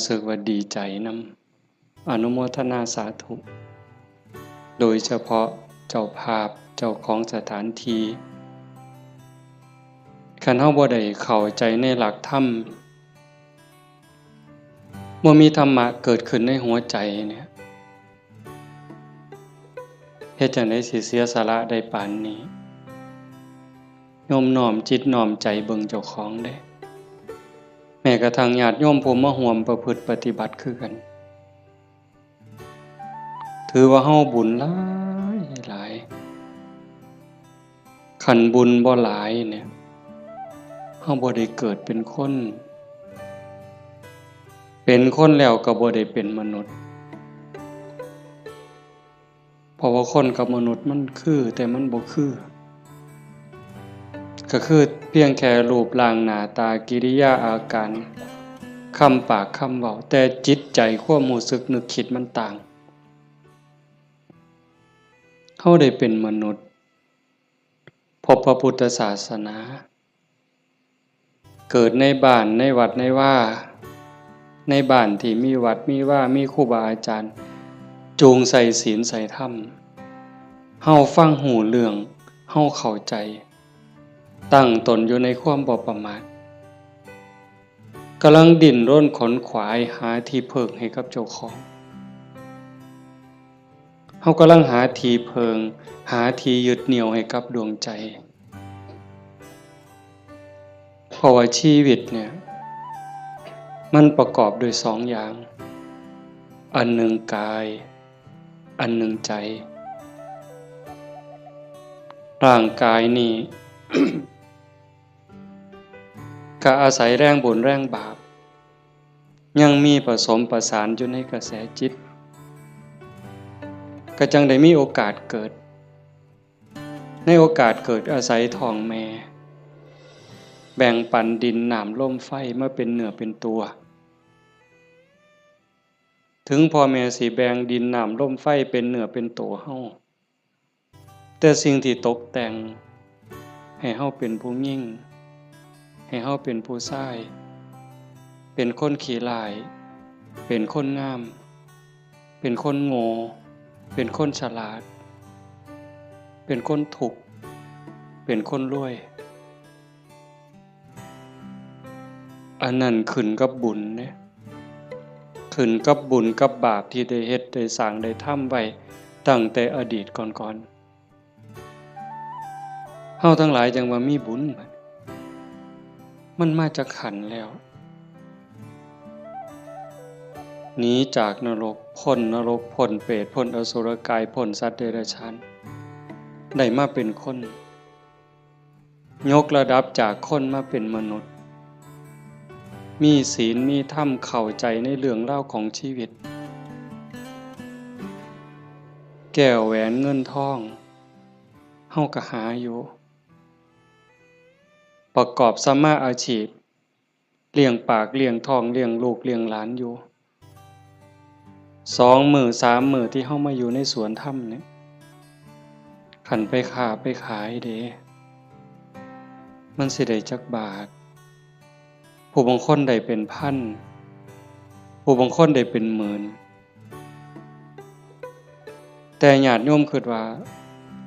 ສຶກວ່າດີໃຈນຳ ອະນຸໂມທະນາສາທຸ ໂດຍສະເພາະເຈົ້າພາບ ເຈົ້າຂອງສະຖານທີ່. ຄັນເຮົາບໍ່ໄດ້ເຂົ້າໃຈໃນຫຼັກທຳ ບໍ່ມີທຳມະເກີດຂຶ້ນໃນຫົວໃຈເນຍ ເຮັດຈັ່ງໃດຊິເສຍສະຫຼະໄດ້ປານນີ້? ໂຍມນ້ອມຈິດນ້ອມໃຈເບິ່ງເຈົ້າຂອງເດ້. ແມ້ກະທັ່ງຍາດໂຍມຜູ້ມາຮ່ວມປະພຶດປະຕິບັດຄືກັນ ຖືວ່າເຮົາບຸນຫຼາຍຫຼາຍ. ຄັນບຸນບໍ່ຫຼາຍເນຍ ເຮົາບໍ່ໄດ້ເກີດເປັນຄົນ. ເປັນຄົນແລ້ວກໍບໍ່ໄດ້ເປັນມະນຸດ. ເພາະວ່າຄົນກັບມະນຸດມັນຄື ແຕ່ມັນບໍ່ຄື ກໍຄືພຽງແຄ່ຮູບຮ່າງໜ້າຕາ ກິລິຍາອາການ ຄຳປາກຄຳເວົ້າ ແຕ່ຈິດໃຈຄວາມຮູ້ສຶກນຶກຄິດມັນຕ່າງ. ເຮົາໄດ້ເປັນມະນຸດ ພົບພະພຸດທະສາສະໜາ ເກີດໃນບ້ານ ໃນວັດໃນວາ ໃນບ້ານທີ່ມີວັດມີວາ ມີຄູບາອາຈານ ຈູງໃສ່ສິນໃສ່ທຳ ເຮົາຟັງຮູ້ເລື່ອງ ເຮົາເຂົ້າໃຈ ຕັ້ງຕົນຢູ່ໃນຄວາມບໍ່ປະໝາດ ກຳລັງດີ້ນລົນຂົນຂວາຍຫາທີ່ເພິ່ງໃຫ້ກັບເຈົ້າຂອງ. ເຮົາກຳລັງຫາທີ່ເພິ່ງ ຫາທີ່ຍຶດໜ່ຽວໃຫ້ກັບດວງໃຈ. ເພາະວ່າຊີວິດເນຍ ມັນປະກອບດ້ວຍສອງຢ່າງ ອັນໜຶ່ງກາຍ ອັນໜຶ່ງໃຈ. ຮ່າງກາຍນີ້ ກະອາໄສແຮງບຸນແຮງບາບ ຍັງມີປະສົມປະສານຢູ່ໃນກະແສຈິດ ກະຈັ່ງໄດ້ມີໂອກາດເກີດ. ໃນໂອກາດເກີດອາໄສທ້ອງແມ່ ແບ່ງປັນດິນນ້ຳລົມໄຟມາເປັນເນື້ອເປັນຕົວ. ເຖິງພໍ່ແມ່ຊິແບ່ງດິນນ້ຳລົມໄຟເປັນເນື້ອເປັນໂຕເຮົາ ແຕ່ສິ່ງທີ່ຕົກແຕ່ງໃຫ້ເຮົາເປັນຜູ້ຍິງ ໃຫ້ເຮົາເປັນຜູ້ຊາຍ ເປັນຄົນຂີ້ຮ້າຍ ເປັນຄົນງາມ ເປັນຄົນໂງ່ ເປັນຄົນສະຫຼາດ ເປັນຄົນທຸກ ເປັນຄົນລວຍ ອັນນັ້ນຂຶ້ນກັບບຸນເດ້ ຂຶ້ນກັບບຸນກັບບາບທີ່ໄດ້ເຮັດໄດ້ສ້າງໄດ້ທຳໄວ້ຕັ້ງແຕ່ອະດີດກ່ອນໆ. ເຮົາທັງຫຼາຍຈັ່ງວ່າມີບຸນ ມັນມາຈັກຂັ້ນແລ້ວ? ໜີຈາກນະລົກ ພົ້ນນະລົກ ພົ້ນເປດ ພົ້ນອະສຸລະກາຍ ພົ້ນສັດເດຍລະສານ ໄດ້ມາເປັນຄົນ. ຍົກລະດັບຈາກຄົນມາເປັນມະນຸດ ມີສິນມີທຳ ເຂົ້າໃຈໃນເລື່ອງລາວຂອງຊີວິດ. ແກ້ວແຫວນເງິນທອງ ເຮົາກະຫາຢູ່ ປະກອບສຳມາອາຊີບ ລ້ຽງປາກລ້ຽງທ້ອງ ລ້ຽງລູກລ້ຽງຫຼານຢູ່. ສອງມື້ສາມມື້ທີ່ເຮົາມາຢູ່ໃນສວນທຳນີ້ ຄັນໄປຄ້າໄປຂາຍເດ ມັນຊິໄດ້ຈັກບາດ? ຜູ້ບາງຄົນໄດ້ເປັນພັນ ຜູ້ບາງຄົນໄດ້ເປັນໝື່ນ. ແຕ່ຍາດໂຍມຄິດວ່າ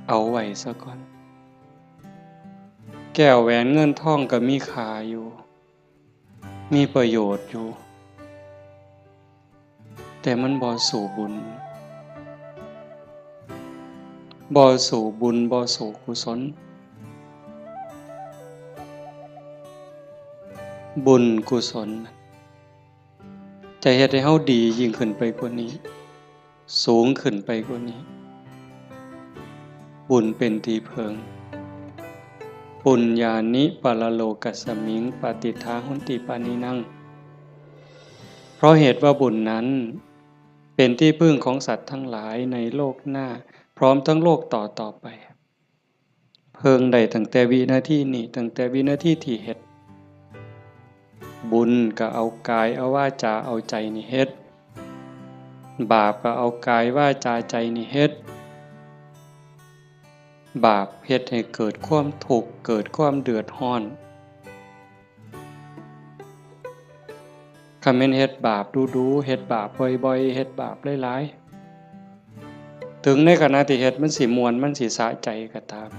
ເອົາໄວ້ສາກ່ອນ ແກ້ວແຫວນເງິນທອງກະມີຄ່າຢູ່ ມີປະໂຫຍດຢູ່ ແຕ່ມັນບໍ່ສູ້ບຸນ ບໍ່ສູ້ບຸນ ບໍ່ສູ້ກຸສົນ. ບຸນກຸສົນ ຈະເຮັດໃຫ້ເຮົາດີຍິ່ງຂຶ້ນໄປກວ່ານີ້ ສູງຂຶ້ນໄປກວ່ານີ້. ບຸນເປັນທີ່ເພິ່ງ ປຸນຍານິປະລະໂລກັດສະມິງ ປະຕິດຖາຫົນຕິປານີນັງ. ເພາະເຫດວ່າບຸນນັ້ນ ເປັນທີ່ເພິ່ງຂອງສັດທັງຫຼາຍໃນໂລກໜ້າ ພ້ອມທັງໂລກຕໍ່ໆໄປ. ເພິ່ງໄດ້ຕັ້ງແຕ່ວິນາທີນີ້ ຕັ້ງແຕ່ວິນາທີທີ່ເຮັດ. ບຸນກະເອົາກາຍ ເອົາວາຈາ ເອົາໃຈນີ້ເຮັດ. ບາບກະເອົາກາຍ ວາຈາ ໃຈນີ້ເຮັດ. ບາບເຮັດໃຫ້ເກີດຄວາມທຸກ ເກີດຄວາມເດືອດຮ້ອນ. ຄັນແມ່ນເຮັດບາບດຸໆ ເຮັດບາບບ່ອຍໆ ເຮັດບາບຫຼາຍໆ ເຖິງໃນຂະນະທີ່ເຮັດມັນຊິມ່ວນ ມັນຊິສະໃຈກໍຕາມ,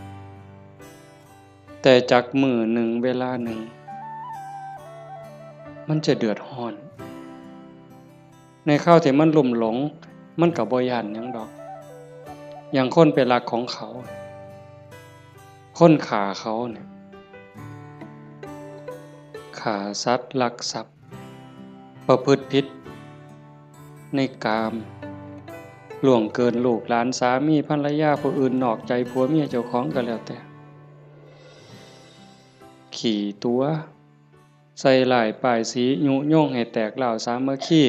ແຕ່ຈັກມື້ໜຶ່ງ ເວລາໜຶ່ງ ມັນຈະເດືອດຮ້ອນ. ໃນຄາວທີ່ມັນລຸ່ມຫຼົງ ມັນກໍບໍ່ຢ້ານຫຍັງດອກ. ຢ່າງຄົນໄປລັກຂອງເຂົາ, ຄົນຂ້າເຂົານີ້, ຂ້າສັດ, ລັກຊັບ, ປະພຶດຜິດໃນກາມ, ລ່ວງເກີນລູກຫຼານ, ສາມີພັນລະຍາຜູ້ອື່ນ, ນອກໃຈຜົວເມຍເຈົ້າຂອງກໍແລ້ວແຕ່, ຂີ້ຕົວະ, ໃສ່ຮ້າຍປ້າຍສີ, ຍຸຍົງໃຫ້ແຕກຮ້າວສາມັກຄີ.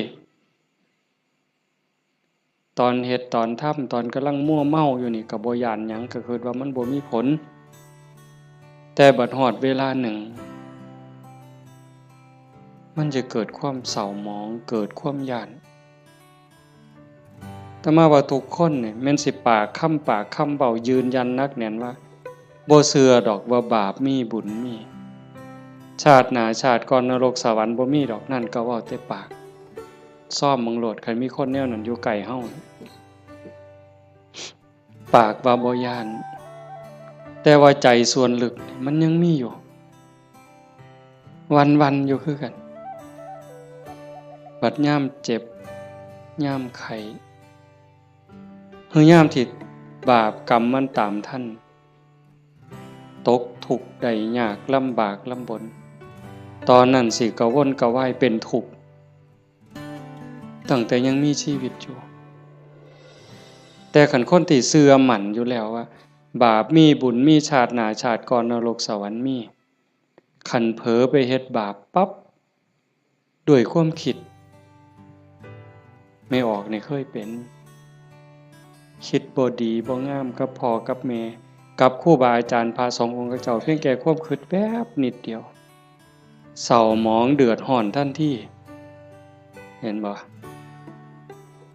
ຕອນເຮັດຕອນທຳ ຕອນກຳລັງມົວເມົາຢູ່ນີ້ກໍບໍ່ຢ້ານຫຍັງ, ກໍຄິດວ່າມັນບໍ່ມີຜົນ. ແຕ່ບັດຮອດເວລາໜຶ່ງ ມັນຈະເກີດຄວາມເສົ້າໝອງ, ເກີດຄວາມຢ້ານ. ອາດຕະມາວ່າທຸກຄົນນີ້ແມ່ນຊິປາກຄຳປາກຄຳເວົ້າ ຢືນຢັນໜັກແໜ້ນວ່າ ບໍ່ເຊື່ອດອກວ່າບາບມີບຸນມີ, ຊາດໜ້າຊາດກ່ອນນະລົກສະຫວັນບໍ່ມີດອກ, ນັ້ນກໍເວົ້າແຕ່ປາກ. ຊອມເບິ່ງໂລດ ຄັນມີຄົນແນວນັ້ນຢູ່ໃກ້ເຮົາ. ປາກວ່າບໍ່ຢ້ານ, ແຕ່ວ່າໃຈສ່ວນເລິກນີ້ມັນຍັງມີຢູ່, ຫວັ່ນໆຢູ່ຄືກັນ. ບັດຍາມເຈັບ, ຍາມໄຂ້, ຫຼືຍາມທີ່ບາບກຳມັນຕາມທັນ, ຕົກທຸກໄດ້ຍາກ, ລຳບາກລຳບົນ, ຕອນນັ້ນຊິກະວົນກະວາຍເປັນທຸກ ຕັ້ງແຕ່ຍັງມີຊີວິດຢູ່. ແຕ່ຄັນຄົນທີ່ເຊື່ອໝັ້ນຢູ່ແລ້ວວ່າ ບາບມີບຸນມີ, ຊາດໜ້າຊາດກ່ອນນະລົກສະຫວັນມີ, ຄັນເຜີໄປເຮັດບາບປັບ ດ້ວຍຄວາມຄິດ, ແມ່ອອກນີ້ເຄີຍເປັນ, ຄິດບໍ່ດີບໍ່ງາມກັບພໍ່ກັບແມ່, ກັບຄູບາອາຈານ, ພະສອງອົງຂະເຈົ້າ, ພຽງແຕ່ຄວາມຄິດແວບນິດດຽວ ເສົ້າໝອງເດືອດຮ້ອນທັນທີ. ເຫັນບໍ່?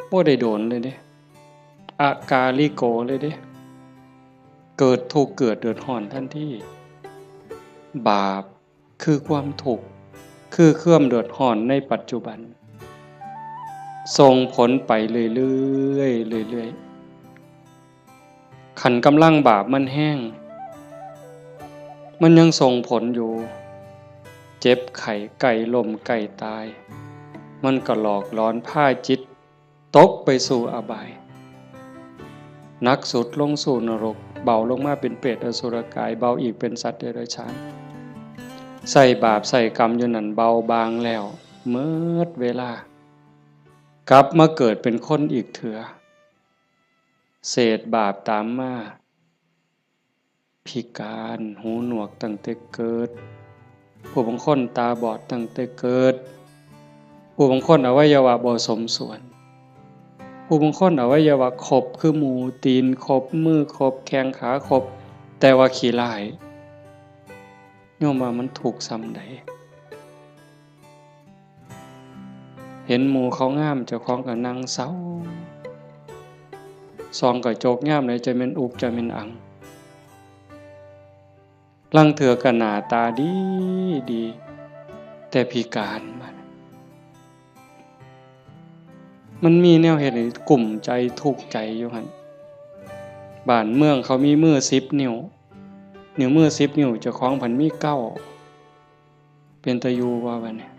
ບໍ່ໄດ້ດົນເລີຍເດ້, ອາກາລິໂກເລີຍເດ້, ເກີດທຸກເກີດເດືອດຮ້ອນທັນທີ. ບາບຄືຄວາມທຸກ, ຄືຄວາມເດືອດຮ້ອນໃນປັດຈຸບັນ, ສົ່ງຜົນໄປເລື້ອຍໆ ເລື້ອຍໆ. ຄັນກຳລັງບາບມັນແຮງ, ມັນຍັງສົ່ງຜົນຢູ່, ເຈັບໄຂ້, ໃກ້ລົ້ມ, ໃກ້ຕາຍ, ມັນກໍຫຼອກຫຼອນ, ພາຈິດຕົກໄປສູ່ອະບາຍ, ໜັກສຸດລົງສູ່ນະລົກ, ເບົາລົງມາເປັນເປດອະສຸລະກາຍ, ເບົາອີກເປັນສັດເດຍລະສານ. ໃຊ້ບາບໃຊ້ກຳຢູ່ນັ້ນ, ເບົາບາງແລ້ວ, ໝົດເວລາ, ກັບມາເກີດເປັນຄົນອີກເທື່ອ, ເສດບາບຕາມມາ, ພິການ, ຫູໜວກຕັ້ງແຕ່ເກີດ, ຜູ້ບາງຄົນຕາບອດຕັ້ງແຕ່ເກີດ, ຜູ້ບາງຄົນອະໄວຍະວະບໍ່ສົມສ່ວນ, ຜູ້ບາງຄົນອະໄວຍະວະຄົບຄືໝູ, ຕີນຄົບ, ມືຄົບ, ແຂ້ງຂາຄົບ, ແຕ່ວ່າຂີ້ຮ້າຍ. ໂຍມວ່າມັນທຸກສ່ຳໃດ? ເຫັນໝູ່ເຂົາງາມ, ເຈົ້າຂອງກໍນັ່ງເສົ້າ, ສ່ອງກະຈົກຍາມໃດ ຈະແມ່ນອຸກຈະແມ່ນອັ່ງ, ລາງເທື່ອກໍໜ້າຕາດີໆ ແຕ່ພິການ. ມັນມີແນວເຮັດໃຫ້ກຸ້ມໃຈ, ທຸກໃຈຢູ່ຫັ້ນ. ບ້ານເມືອງເຂົາມີມືສິບນິ້ວ, ນິ້ວມືສິບນິ້ວ, ເຈົ້າຂອງພັດມີເກົ້າ. ເປັນຕາຢູ່ບໍ່ບາດນີ້?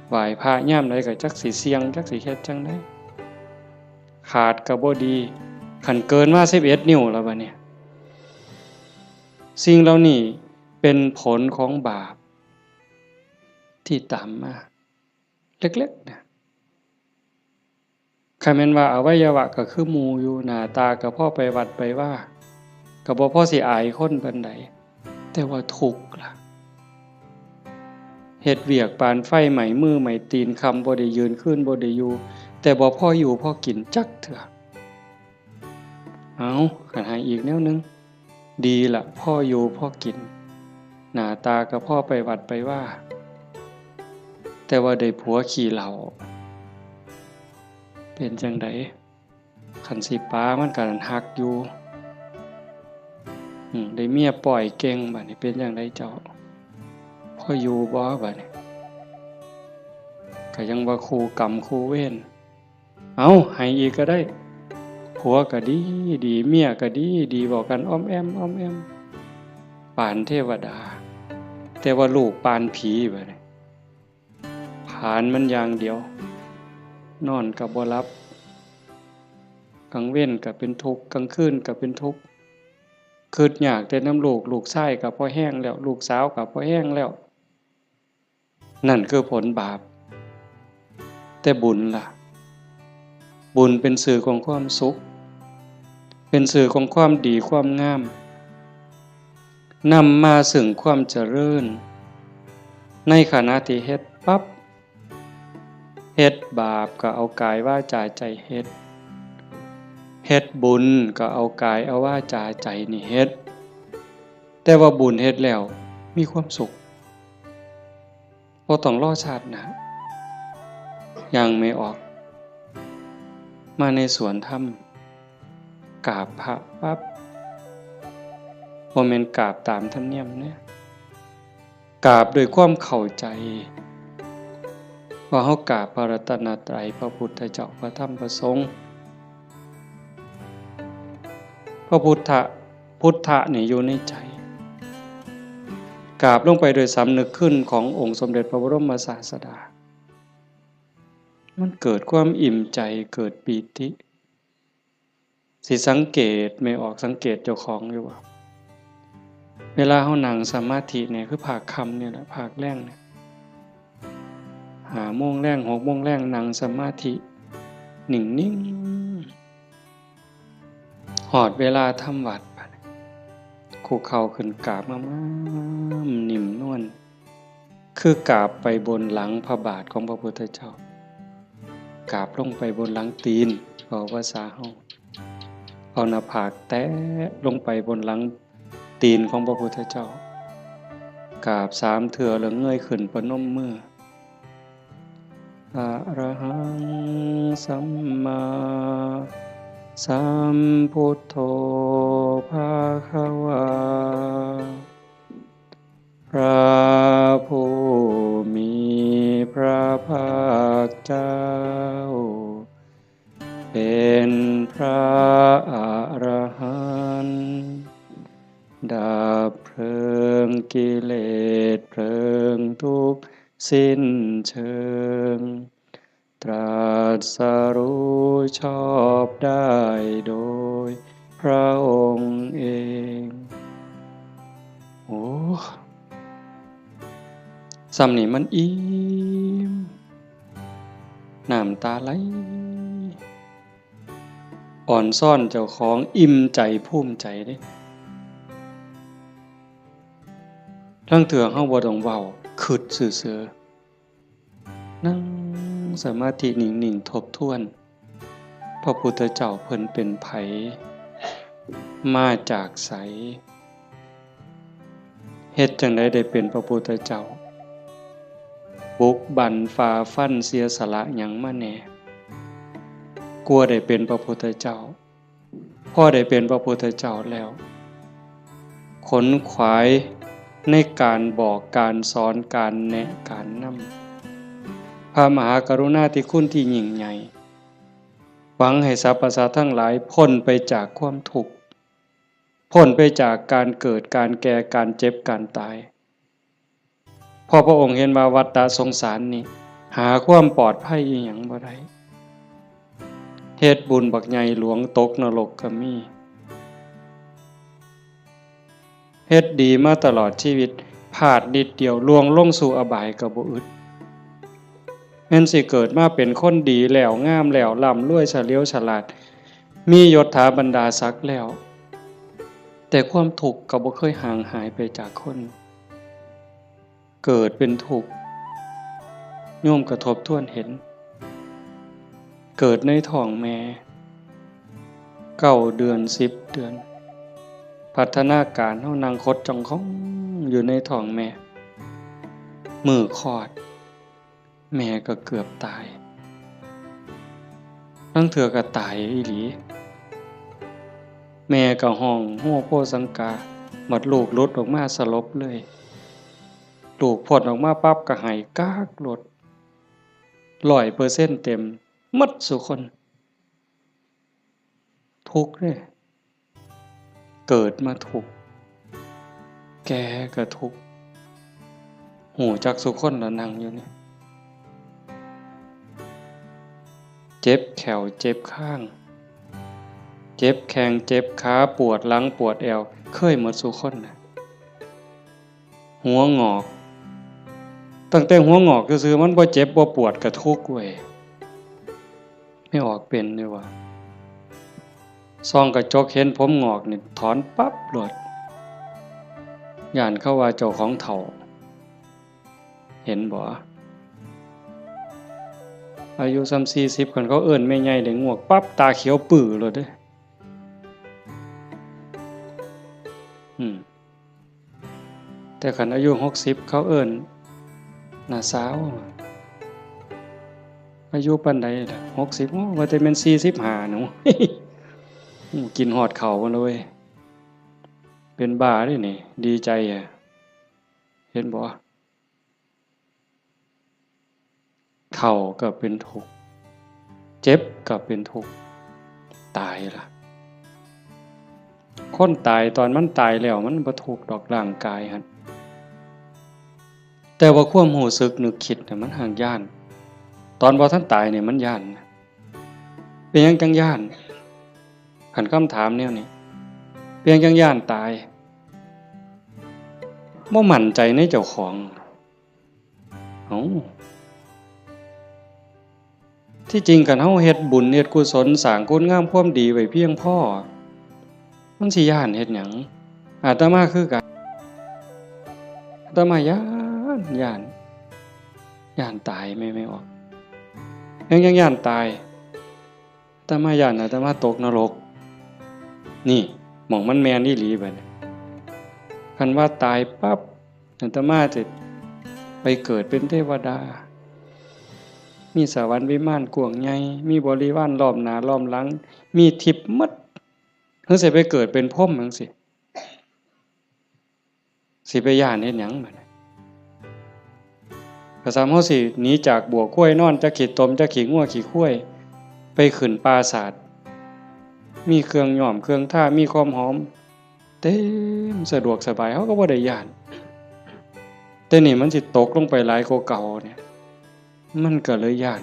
ໄຫວ້ພະຍາມໃດກໍຈັກຊິສ່ຽງ, ຈັກຊິເຮັດຈັ່ງໃດ, ຂາດກໍບໍ່ດີ, ຄັນເກີນມາສິບເອັດນິ້ວແລ້ວບາດນີ້. ສິ່ງເຫຼົ່ານີ້ເປັນຜົນຂອງບາບທີ່ຕາມມາເລັກໆນະ. ຄັນແມ່ນວ່າອະໄວຍະວະກໍຄືໝູ່ຢູ່, ໜ້າຕາກໍພໍໄປວັດໄປວາ, ກໍບໍ່ພໍຊິອາຍຄົນປານໃດ, ແຕ່ວ່າທຸກລະ. ເຮັດວຽກປານໄຟໄໝ້ມືໄໝ້ຕີນ, ຄ່ຳບໍ່ໄດ້ຢືນ, ຄືນບໍ່ໄດ້ຢູ່, ແຕ່ບໍ່ພໍຢູ່ພໍກິນຈັກເທື່ອ. ເອົາ, ຄັນໃຫ້ອີກແນວໜຶ່ງ, ດີລະ, ພໍຢູ່ພໍກິນ, ໜ້າຕາກໍພໍໄປວັດໄປວາ, ແຕ່ວ່າໄດ້ຜົວຂີ້ເຫຼົ້າ, ເປັນຈັ່ງໃດ? ຄັນຊິປາມັນກໍຮັກຢູ່, ອືມ, ໄດ້ເມຍປ້ອຍເກັ່ງ, ບາດນີ້ເປັນຈັ່ງໃດເຈົ້າ? ພໍຢູ່ບໍ່ບາດນີ້? ກໍຍັງວ່າຄູ່ກຳຄູ່ເວນ. ເອົາ ໃຫ້ອີກກໍໄດ້. ຜົວກໍດີດີ ເມຍກໍດີດີ ເວົ້າກັນອ້ອມແອ້ມອ້ອມແອ້ມ ປານເທວະດາ, ແຕ່ວ່າລູກປານຜີບາດນີ້. ຜານມັນຢ່າງດຽວ, ນອນກໍບໍ່ຫຼັບ, ກາງເວັນກໍເປັນທຸກ, ກາງຄືນກໍເປັນທຸກ, ຄຶດຍາກແຕ່ນຳລູກ, ລູກຊາຍກໍພໍແຮງແລ້ວ, ລູກສາວກໍພໍແຮງແລ້ວ. ນັ້ນຄືຜົນບາບ. ແຕ່ບຸນລະ? ບຸນເປັນສື່ຂອງຄວາມສຸກ, ເປັນສື່ຂອງຄວາມດີຄວາມງາມ, ນຳມາເຊິ່ງຄວາມຈະເລີນ. ໃນຂະນະທີ່ເຮັດປັບ, ເຮັດບາບກໍເອົາກາຍວາຈາໃຈເຮັດ, ເຮັດບຸນກໍເອົາກາຍເອົາວາຈາໃຈນີ້ເຮັດ. ແຕ່ວ່າບຸນເຮັດແລ້ວມີຄວາມສຸກ. ບໍ່ຕ້ອງລໍຊາດໜ້າ. ຍ່າງແມ່ອອກມາໃນສວນທຳ, ກາບພະປັບ, ບໍ່ແມ່ນກາບຕາມທຳນຽມເດ້, ກາບດ້ວຍຄວາມເຂົ້າໃຈວ່າເຮົາກາບພະລັດຕະນະໄຕ, ພະພຸດທະເຈົ້າ, ພະທຳ, ພະສົງ. ພະພຸດທະ, ພຸດທະນີ້ຢູ່ໃນໃຈ, ກາບລົງໄປໂດຍສຳນຶກຄຸນຂອງອົງສົມເດັດພະບໍລົມມະສາສະດາ. ມັນເກີດຄວາມອີ່ມໃຈ, ເກີດປີຕິ. ຊິສັງເກດ, ແມ່ອອກສັງເກດເຈົ້າຂອງຢູ່ບໍ່? ເວລາເຮົານັ່ງສະມາທິນີ້, ຄືພາກຄ່ຳນີ້ແຫຼະ, ພາກແລງນີ້, ຫ້າໂມງແລງ, ຫົກໂມງແລງ, ນັ່ງສະມາທິນິ່ງໆ. ຮອດເວລາທຳວັດ, ບາດນີ້ຄຸກເຂົ່າຂຶ້ນກາບງາມໆ, ໜິ່ມນວນ, ຄືກາບໄປບົນຫຼັງພະບາດຂອງພະພຸດທະເຈົ້າ, ກາບລົງໄປບົນຫຼັງຕີນ, ເວົ້າພາສາເຮົາ, ເອົາໜ້າຜາກແຕະລົງໄປບົນຫຼັງຕີນຂອງພະພຸດທະເຈົ້າ, ກາບສາມເທື່ອ ແລ້ວເງີຍຂຶ້ນປະນົມມື. ອະລະຫັງ ສຳມາສຳພຸດໂທ ພະຄະວາ, ພະຜູ້ມີພະພາກເຈົ້າ ເປັນພະອະລະຫັນ, ດັບເພີງກິເລດເພີງທຸກສິ້ນເຊີງ, ຕລັດສະຮູ້ຊອບໄດ້ໂດຍພະອົງເອງ. ໂອ້ ສ່ຳນີ້ມັນອີ່ມ ນ້ຳຕາໄຫຼ ອອນຊອນເຈົ້າຂອງ, ອີ່ມໃຈພູມໃຈເດ້. ລາງເທື່ອເຮົາບໍ່ຕ້ອງເວົ້າ, ຄຶດຊື່ໆ, ນັ່ງສະມາທິນິ່ງໆ ທົບທວນ ພະພຸດທະເຈົ້າເພິ່ນເປັນໃຜ, ມາຈາກໃສ, ເຮັດຈັ່ງໃດໄດ້ເປັນພະພຸດທະເຈົ້າ, ບຸກບັ່ນຝ່າຟັນເສຍສະຫຼະຫຍັງມາແດ່ ກວ່າໄດ້ເປັນພະພຸດທະເຈົ້າ. ພໍໄດ້ເປັນພະພຸດທະເຈົ້າແລ້ວ, ຂົນຂວາຍໃນການບອກ, ການສອນ, ການແນະ, ການນຳ, ພະມະຫາກະລຸນາທິຄຸນທີ່ຍິ່ງໃຫຍ່, ຫວັງໃຫ້ສັບພະສັດທັງຫຼາຍພົ້ນໄປຈາກຄວາມທຸກ, ພົ້ນໄປຈາກການເກີດ, ການແກ່, ການເຈັບ, ການຕາຍ. ເພາະພະອົງເຫັນວ່າວັດຕະສົງສານນີ້ ຫາຄວາມປອດໄພອີ່ຫຍັງບໍ່ໄດ້. ເຮັດບຸນບັກໃຫຍ່ຫຼວງຕົກນະລົກກໍມີ. ເຮັດດີມາຕະຫຼອດຊີວິດ, ພາດນິດດຽວ ລ່ວງລົງສູ່ອະບາຍກໍບໍ່ອຶດ. ແມ່ນຊິເກີດມາເປັນຄົນດີແລ້ວ, ງາມແລ້ວ, ລ່ຳລວຍ, ສະຫຼຽວສະຫຼາດ, ມີຍົດຖາບັນດາສັກແລ້ວ, ແຕ່ຄວາມທຸກກໍບໍ່ເຄີຍຫ່າງຫາຍໄປຈາກຄົນ. ເກີດເປັນທຸກ, ໂຍມກໍທົບທວນເຫັນ, ເກີດໃນທ້ອງແມ່ ເກົ້າເດືອນ ສິບເດືອນ, ພັດທະນາການເຮົານັ່ງຄົດຈ່ອງຂອງຢູ່ໃນທ້ອງແມ່, ມື້ຄອດ ແມ່ກໍເກືອບຕາຍ, ລາງເທື່ອກໍຕາຍອີ່ຫຼີ. ແມ່ກໍຮ້ອງໂຮໂພສັງກາ, ບັດລູກຫຼຸດອອກມາສະຫຼົບເລີຍ. ລູກພົ້ນອອກມາປັບກໍໄຫ້ກາກໂລດ. ຮ້ອຍເປີເຊັນເຕັມ ໝົດສູ່ຄົນ ທຸກເດ້ ເກີດມາທຸກ ແກ່ກໍທຸກ ຮູ້ຈັກສູ່ຄົນລະ ນັ່ງຢູ່ນີ້ ເຈັບແຂ້ວ ເຈັບຄາງ ເຈັບແຂ້ງ ເຈັບຂາ ປວດຫຼັງ ປວດແອວ ເຄີຍໝົດສູ່ຄົນນະ. ຫົວງອກ ຕັ້ງແຕ່ຫົວງອກຊື່ໆ ມັນບໍ່ເຈັບບໍ່ປວດກະທຸກເວີຍ. ແມ່ອອກເປັນຢູ່ບໍ່? ສ່ອງກະຈົກເຫັນຜົມງອກນີ້ຖອນປັບໂລດ ຢ້ານເຂົາວ່າເຈົ້າຂອງເຖົ້າ. ເຫັນບໍ່? ອາຍຸສ່ຳສີ່ສິບ ຄັນເຂົາເອີ້ນແມ່ໃຫຍ່ໄດ້ງວກປັບ ຕາຂຽວປືໂລດເດ້. ອືມ ແຕ່ຄັນອາຍຸຫົກສິບ ເຂົາເອີ້ນນ້າສາວ. ອາຍຸປານໃດລະ? ຫົກສິບ ໂອ້ ວ່າແຕ່ແມ່ນສີ່ສິບຫ້າ ໜູ. ໂອ້ ກິນຮອດເຂົ້າພຸ້ນເລີຍ ເປັນບ້າເດ້ນີ້ ດີໃຈ. ເຫັນບໍ່? ເຖົ້າກໍເປັນທຸກ ເຈັບກໍເປັນທຸກ ຕາຍລະ. ຄົນຕາຍ ຕອນມັນຕາຍແລ້ວ ມັນບໍ່ທຸກດອກ ຮ່າງກາຍຫັ້ນ ແຕ່ວ່າຄວາມຮູ້ສຶກນຶກຄິດນະ ມັນຫາກຢ້ານ. ຕອນບໍ່ທັນຕາຍນີ້ມັນຢ້ານ. ເປັນຫຍັງຈັ່ງຢ້ານ? ຄັນຄຳຖາມແນວນີ້ ເປັນຫຍັງຈັ່ງຢ້ານຕາຍ? ບໍ່ໝັ້ນໃຈໃນເຈົ້າຂອງ. ເອົ້າ ທີ່ຈິງຄັນເຮົາເຮັດບຸນເຮັດກຸສົນ ສ້າງຄຸນງາມຄວາມດີໄວ້ພຽງພໍ ມັນຊິຢ້ານເຮັດຫຍັງ? ອາດຕະມາຄືກັນ ອາດຕະມາຢ້ານ ຢ້ານ ຢ້ານຕາຍ. ແມ່ນ ແມ່ນບໍ່? ຍັງ ຍັງຢ້ານຕາຍ. ອາດຕະມາຢ້ານອາດຕະມາຕົກນະລົກ. ນີ້ ໝ່ອງມັນແມ່ນອີ່ຫຼີບັດນີ້. ຄັນວ່າຕາຍປັບ ອາດຕະມາຈະໄປເກີດເປັນເທວະດາ ມີສະຫວັນວິມານກວ້າງໃຫຍ່ ມີບໍລິວານລ້ອມໜ້າລ້ອມຫຼັງ ມີທິບໝົດ. ເຮົາຊິໄປເກີດເປັນພົມຈັ່ງຊີ້ ຊິໄປຢ້ານເຮັດຫຍັງບັດນີ້? ກະສ່ຳເຮົາຊິໜີຈາກບົວຄວາຍນອນ ຈັກຂີ້ຕົມ ຈັກຂີ້ງົວຂີ້ຄວາຍ ໄປຂຶ້ນປ່າສາດ ມີເຄື່ອງຍ້ອມເຄື່ອງທາ ມີຄວາມຫອມ ເຕັມ ສະດວກສະບາຍ ເຮົາກໍບໍ່ໄດ້ຢ້ານ. ແຕ່ນີ້ມັນຊິຕົກລົງໄປຫຼາຍກວ່າເກົ່ານີ້ ມັນກໍເລີຍຢ້ານ.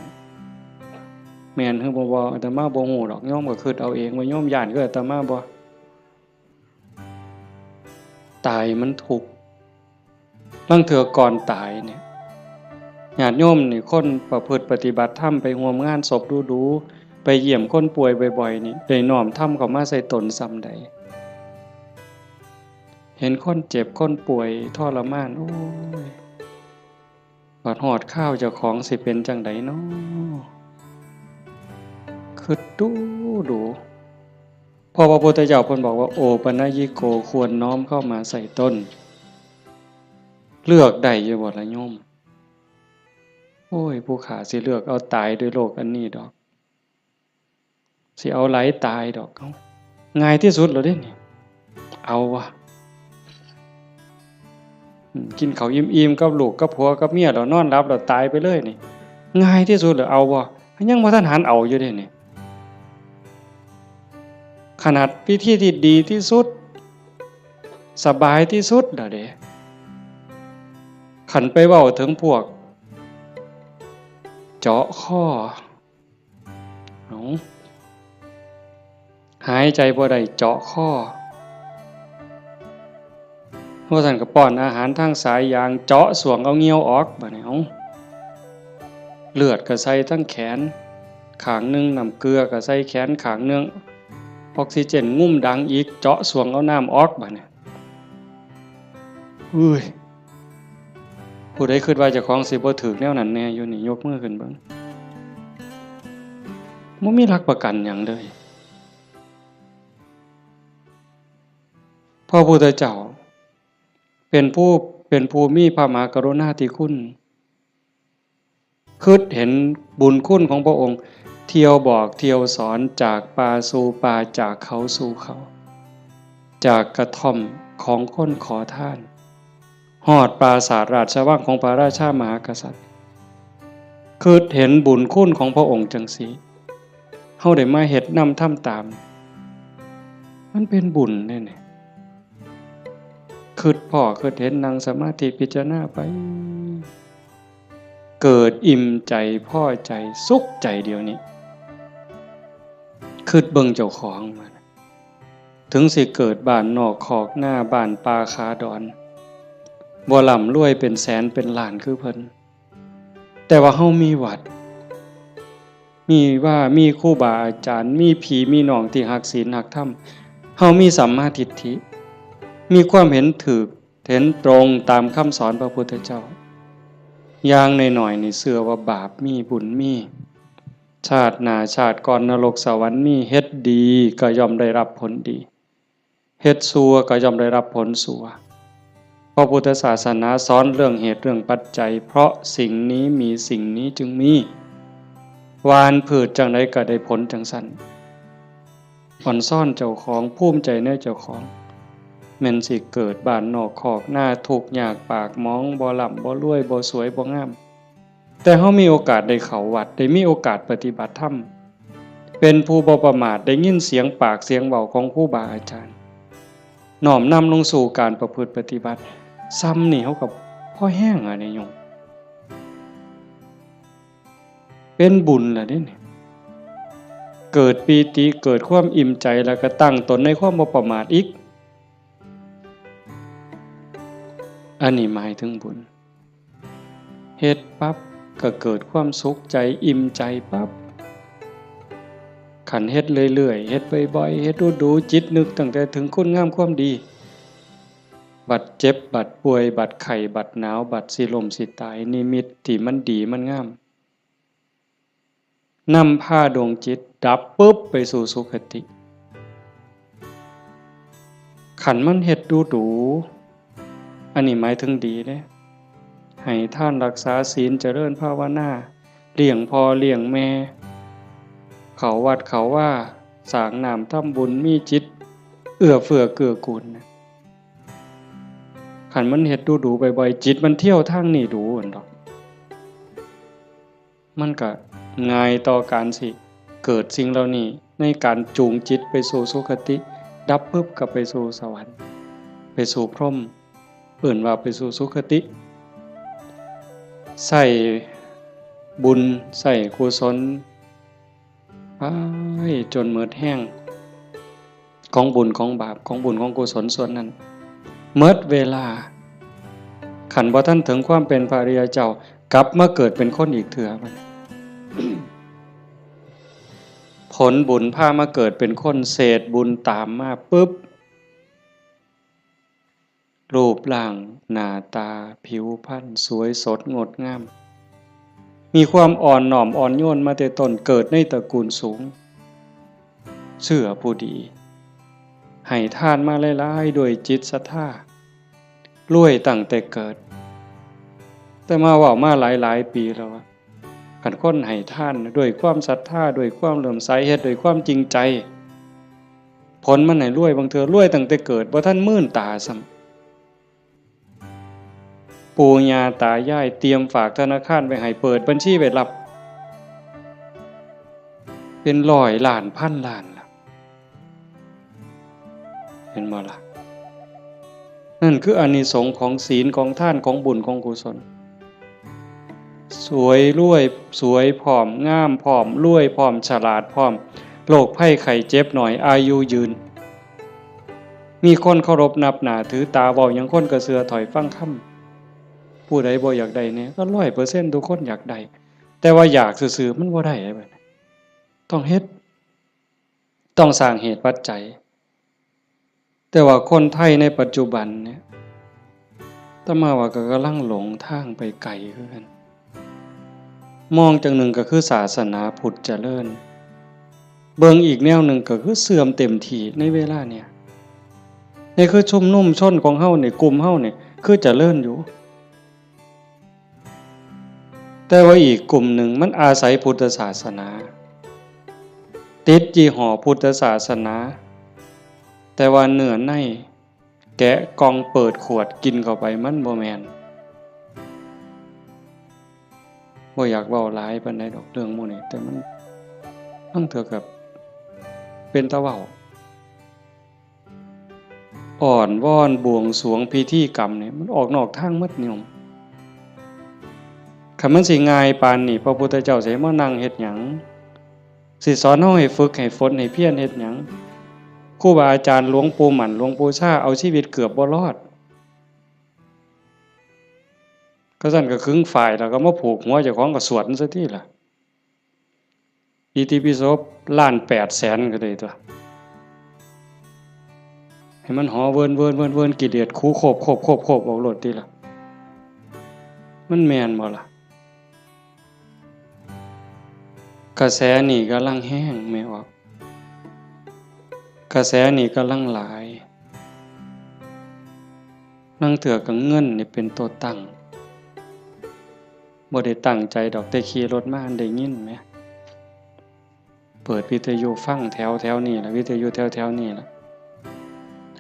ແມ່ນຫຼືບໍ່? ອາດຕະມາບໍ່ຮູ້ດອກ ໂຍມກໍຄິດເອົາເອງວ່າໂຍມຢ້ານຄືອາດຕະມາບໍ່? ຕາຍມັນທຸກ. ລາງເທື່ອກ່ອນຕາຍນີ້ ຍາດໂຍມນີ້ ຄົນປະພຶດປະຕິບັດທຳ ໄປຮ່ວມງານສົບດູໆ ໄປຢ້ຽມຄົນປ່ວຍບ່ອຍໆນີ້ ໄດ້ນ້ອມທຳເຂົ້າມາໃສ່ຕົນສ່ຳໃດ? ເຫັນຄົນເຈັບຄົນປ່ວຍທໍລະມານ ໂອ້ຍ ບັດຮອດຄາວເຈົ້າຂອງຊິເປັນຈັ່ງໃດນໍ? ຄິດດູໆ ເພາະວ່າພະພຸດທະເຈົ້າເພິ່ນບອກວ່າ ໂອປະນະຍິໂກ ຄວນນ້ອມເຂົ້າມາໃສ່ຕົນ. ເລືອກໄດ້ຢູ່ບໍ່ລະໂຍມ? ໂອ້ຍ ຜູ້ຂ້າຊິເລືອກເອົາຕາຍດ້ວຍໂລກອັນນີ້ດອກ ຊິເອົາໄຫຼຕາຍດອກ. ເອົ້າ ງ່າຍທີ່ສຸດແລ້ວເດ້ນີ້ ເອົາວະ ອືມ ກິນເຂົ້າອີ່ມໆກັບລູກກັບຜົວກັບເມຍ ແລ້ວນອນຫຼັບ ແລ້ວຕາຍໄປເລີຍນີ້ ງ່າຍທີ່ສຸດແລ້ວ ເອົາບໍ່? ຍັງບໍ່ທັນຫັນເອົາຢູ່ເດ້ນີ້ ຂະໜາດວິທີທີ່ດີທີ່ສຸດ ສະບາຍທີ່ສຸດແລ້ວເດ້. ຄັນໄປເວົ້າເຖິງພວກເຈາະຄໍ ເອົາ ຫາຍໃຈບໍ່ໄດ້ເຈາະຄໍ ບໍ່ຊັ້ນກໍປ້ອນອາຫານທາງສາຍຢາງ ເຈາະຊ່ວງເອົາຍ່ຽວອອກ ບາດນີ້ ເອົາ ເລືອດກໍໃສ່ທັງແຂນຂ້າງໜຶ່ງ ນ້ຳເກືອກໍໃສ່ແຂນຂ້າງໜຶ່ງ ອອກຊີເຈນງຸ້ມດັງອີກ ເຈາະຊ່ວງເອົານ້ຳອອກ ບາດນີ້ ເອີຍ ຜູ້ໃດຄິດວ່າເຈົ້າຂອງຊິບໍ່ຖືກແນວນັ້ນແດ່ຢູ່ນີ້ ຍົກມືຂຶ້ນເບິ່ງ. ບໍ່ມີຫຼັກປະກັນຫຍັງເລີຍ. ພະພຸດທະເຈົ້າເປັນຜູ້ ເປັນຜູ້ມີພະມະຫາກະລຸນາທິຄຸນ ຄິດເຫັນບຸນຄຸນຂອງພະອົງ ທ່ຽວບອກທ່ຽວສອນ ຈາກປ່າສູ່ປ່າ ຈາກເຂົາສູ່ເຂົາ ຈາກກະທ່ອມຂອງຄົນຂໍທານ ຮອດປາສາດລາຊະວັງຂອງພະລາຊາມະຫາກະສັດ ຄິດເຫັນບຸນຄຸນຂອງພະອົງຈັ່ງຊີ້ ເຮົາໄດ້ມາເຮັດນຳທຳຕາມ ມັນເປັນບຸນເດ້ນີ້. ຄິດພໍ້ ຄິດເຫັນ ນັ່ງສະມາທິພິຈາລະນາໄປ ເກີດອີ່ມໃຈ ພໍໃຈ ສຸກໃຈດຽວນີ້. ຄິດເບິ່ງເຈົ້າຂອງ ເຖິງຊິເກີດບ້ານນອກຄອກນາ ບ້ານປ່າຂາດອນ ບໍ່ລ່ຳລວຍເປັນແສນເປັນລ້ານຄືເພິ່ນ ແຕ່ວ່າເຮົາມີວັດ ມີວາ ມີຄູບາອາຈານ ມີພີ່ມີນ້ອງທີ່ຮັກສິນຮັກທຳ ເຮົາມີສຳມາທິດຖິ ມີຄວາມເຫັນຖືກ ເຫັນຕົງຕາມຄຳສອນພະພຸດທະເຈົ້າ. ຢ່າງໜ້ອຍໆນີ້ເຊື່ອວ່າບາບມີ ບຸນມີ ຊາດໜ້າຊາດກ່ອນນະລົກສະຫວັນມີ ເຮັດດີກໍຍ່ອມໄດ້ຮັບຜົນດີ ເຮັດຊົ່ວກໍຍ່ອມໄດ້ຮັບຜົນຊົ່ວ. ພະພຸດທະສາສະໜາສອນເລື່ອງເຫດເລື່ອງປັດໄຈ ເພາະສິ່ງນີ້ມີ ສິ່ງນີ້ຈຶ່ງມີ ຫວ່ານພືດຈັ່ງໃດກໍໄດ້ຜົນຈັ່ງຊັ້ນ. ອອນຊອນເຈົ້າຂອງ ພູມໃຈໃນເຈົ້າຂອງ ແມ່ນຊິເກີດບ້ານນອກຄອກນາ ທຸກຍາກປາກໝອງ ບໍ່ລ່ຳບໍ່ລວຍ ບໍ່ສວຍບໍ່ງາມ ແຕ່ເຮົາມີໂອກາດໄດ້ເຂົ້າວັດ ໄດ້ມີໂອກາດປະຕິບັດທຳ ເປັນຜູ້ບໍ່ປະໝາດ ໄດ້ຍິນສຽງປາກສຽງເວົ້າຂອງຄູບາອາຈານ ນ້ອມນຳລົງສູ່ການປະພຶດປະຕິບັດ ຊ່ຳນີ້ເຮົາກໍພໍແຮງແລ້ວນີ້ໂຍມ. ເປັນບຸນລະເດ້ນີ້ ເກີດປີຕິ ເກີດຄວາມອີ່ມໃຈ ແລ້ວກໍຕັ້ງຕົນໃນຄວາມບໍ່ປະໝາດອີກ. ອັນນີ້ໝາຍເຖິງບຸນ ເຮັດປັບກໍເກີດຄວາມສຸກໃຈ ອີ່ມໃຈປັບ. ຄັນເຮັດເລື້ອຍໆ ເຮັດບ່ອຍໆ ເຮັດດູໆ ຈິດນຶກຕັ້ງແຕ່ເຖິງຄຸນງາມຄວາມດີ ບັດເຈັບ ບັດປ່ວຍ ບັດໄຂ້ ບັດໜາວ ບັດຊິລົ້ມຊິຕາຍ ນິມິດທີ່ມັນດີມັນງາມ ນຳພາດວງຈິດດັບປຶບໄປສູ່ສຸຄະຕິ. ຄັນມັນເຮັດດູໆ ອັນນີ້ໝາຍເຖິງດີເດ້ ໃຫ້ທານ ຮັກສາສິນ ຈະເລີນພາວະນາ ລ້ຽງພໍ່ລ້ຽງແມ່ ເຂົ້າວັດເຂົ້າວາ ສ້າງນ້ຳທຳບຸນ ມີຈິດເອື້ອເຟື້ອເກື້ອກູນນະ. ຄັນມັນເຮັດດູໆ ບ່ອຍໆ ຈິດມັນທຽວທາງນີ້ດູຫັ້ນດອກ ມັນກະງ່າຍຕໍ່ການຊິເກີດສິ່ງເຫຼົ່ານີ້ ໃນການຈູງຈິດໄປສູ່ສຸຄະຕິ ດັບປຶບກໍໄປສູ່ສະຫວັນ ໄປສູ່ພົມ ເອີ້ນວ່າໄປສູ່ສຸຄະຕິ. ໃຊ້ບຸນ ໃຊ້ກຸສົນ ໄປຈົນໝົດແຮງຂອງບຸນຂອງບາບ ຂອງບຸນຂອງກຸສົນສ່ວນນັ້ນ ໝົດເວລາ. ຄັນບໍ່ທັນເຖິງຄວາມເປັນພະອະລິຍະເຈົ້າ ກັບມາເກີດເປັນຄົນອີກເທື່ອ ບັດນີ້ ຜົນບຸນພາມາເກີດເປັນຄົນ ເສດບຸນຕາມມາປຶບ ຮູບຮ່າງໜ້າຕາຜິວພັນສວຍສົດງົດງາມ ມີຄວາມອ່ອນນ້ອມອ່ອນໂຍນມາແຕ່ຕົ້ນ ເກີດໃນຕະກູນສູງ ເຊື່ອຜູ້ດີ ໃຫ້ທານມາຫຼາຍໆ ດ້ວຍຈິດສັດທາ ລວຍຕັ້ງແຕ່ເກີດ. ແຕ່ມາເວົ້າມາຫຼາຍໆປີແລ້ວວ່າ ຄັນຄົນໃຫ້ທານດ້ວຍຄວາມສັດທາ ດ້ວຍຄວາມເຫຼື້ອມໃສ ເຮັດດ້ວຍຄວາມຈິງໃຈ ຜົນມັນໃຫ້ລວຍ ບາງເທື່ອລວຍຕັ້ງແຕ່ເກີດ ບໍ່ທັນມືນຕາຊ້ຳ. ປູ່ຍ່າຕາຍາຍຕຽມຝາກທະນາຄານໄວ້ໃຫ້ ເປີດບັນຊີໄວ້ຮັບ ເປັນຮ້ອຍລ້ານພັນລ້ານລະ ເຫັນບໍ່ລະ? ນັ້ນຄືອານິສົງຂອງສິນ ຂອງທານ ຂອງບຸນ ຂອງກຸສົນ. ສວຍລວຍ ສວຍພ້ອມ ງາມພ້ອມ ລວຍພ້ອມ ສະຫຼາດພ້ອມ ໂລກໄພໄຂ້ເຈັບໜ້ອຍ ອາຍຸຢືນ ມີຄົນເຄົາລົບນັບໜ້າຖືຕາ ເວົ້າຫຍັງຄົນກໍເຊື່ອຖ້ອຍຟັງຄຳ. ຜູ້ໃດບໍ່ຢາກໄດ້ແດ່? ກໍຮ້ອຍເປີເຊັນ ທຸກຄົນຢາກໄດ້ ແຕ່ວ່າຢາກຊື່ໆ ມັນບໍ່ໄດ້ເດ້ ຕ້ອງເຮັດ ຕ້ອງສ້າງເຫດປັດໄຈ. ແຕ່ວ່າຄົນໄທໃນປັດຈຸບັນເນຍ ອາດຕະມາວ່າກໍກຳລັງຫຼົງທາງໄປໄກຄືກັນ. ມອງຈັ່ງໜຶ່ງກໍຄືສາສະໜາພຸດຈະເລີນ, ເບິ່ງອີກແນວໜຶ່ງກໍຄືເສື່ອມເຕັມທີ່ໃນເວລາເນຍ. ນີ້ຄືຊຸມນຸມຊົນຂອງເຮົານີ້ ກຸ່ມເຮົານີ້ຄືຈະເລີນຢູ່. ແຕ່ວ່າອີກກຸ່ມໜຶ່ງມັນອາໄສພຸດທະສາສະໜາ, ຕິດຍີ່ຫໍ້ພຸດທະສາສະໜາ, ແຕ່ວ່າເນື້ອໃນແກະກ່ອງເປີດຂວດກິນເຂົ້າໄປ ມັນບໍ່ແມ່ນ. ບໍ່ຢາກເວົ້າຫຼາຍປານໃດດອກເລື່ອງໝູ່ນີ້ ແຕ່ມັນ ລາງເທື່ອກໍເປັນຕາເວົ້າ. ອ້ອນວອນບວງສວງພິທີກຳນີ້ ມັນອອກນອກທາງໝົດໂຍມ. ຄັນມັນຊິງ່າຍປານນີ້ ພະພຸດທະເຈົ້າຊິໃຫ້ມານັ່ງເຮັດຫຍັງ? ຊິສອນເຮົາໃຫ້ຝຶກ ໃຫ້ຝົນ ໃຫ້ພຽນເຮັດຫຍັງ? ຄູບາອາຈານ ຫຼວງປູ່ໝັ້ນ ຫຼວງປູ່ຊາ ເອົາຊີວິດເກືອບບໍ່ລອດ. ຄັນຊັ້ນກໍຂຶງຝ້າຍ ແລ້ວກໍມາຜູກຫົວເຈົ້າຂອງ ກໍສວດມັນຊະຕິລະ. ອິຕິປິໂສລ້ານແປດແສນກໍໄດ້ຕົວະ ໃຫ້ມັນຫໍເວີນໆໆໆ ກິເລດຂູໂຄບໆໆ ອອກໂລດຕິລະ. ມັນແມ່ນບໍ່ລະ? ກະແສນີ້ກຳລັງແຮງແມ່ອອກ ກະແສນີ້ກຳລັງຫຼາຍ. ລາງເທື່ອກໍເງິນນີ້ເປັນຕົວຕັ້ງ ບໍ່ໄດ້ຕັ້ງໃຈດອກ ແຕ່ຂີ່ລົດມາໄດ້ຍິນແໝ ເປີດວິທະຍຸຟັງແຖວໆນີ້ລະ ວິທະຍຸແຖວໆນີ້ລະ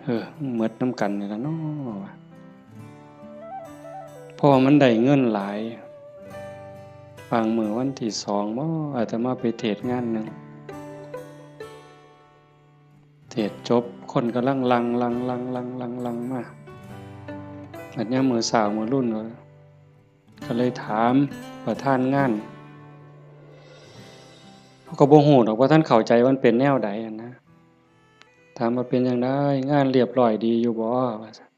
ເອີ ໝົດນຳກັນນີ້ລະເນາະ ວ່າ ເພາະວ່າມັນໄດ້ເງິນຫຼາຍ. ບາງມື້ວັນທີສອງບໍ ອາດຈະມາໄປເທດງານໜຶ່ງ ເທດຈົບ ຄົນກຳລັງຫຼັ່ງໆໆໆມາ. ບັດຍາມມື້ເຊົ້າມື້ລຸນ ກໍເລີຍຖາມປະທານງານ ເຂົາກໍບໍ່ຮູ້ດອກ ບໍ່ທັນເຂົ້າໃຈວ່າມັນເປັນແນວໃດຫັ້ນນະ. ຖາມວ່າ ເປັນຈັ່ງໃດ? ງານລຽບລ້ອຍດີຢູ່ບໍ່? ວ່າຊັ້ນ.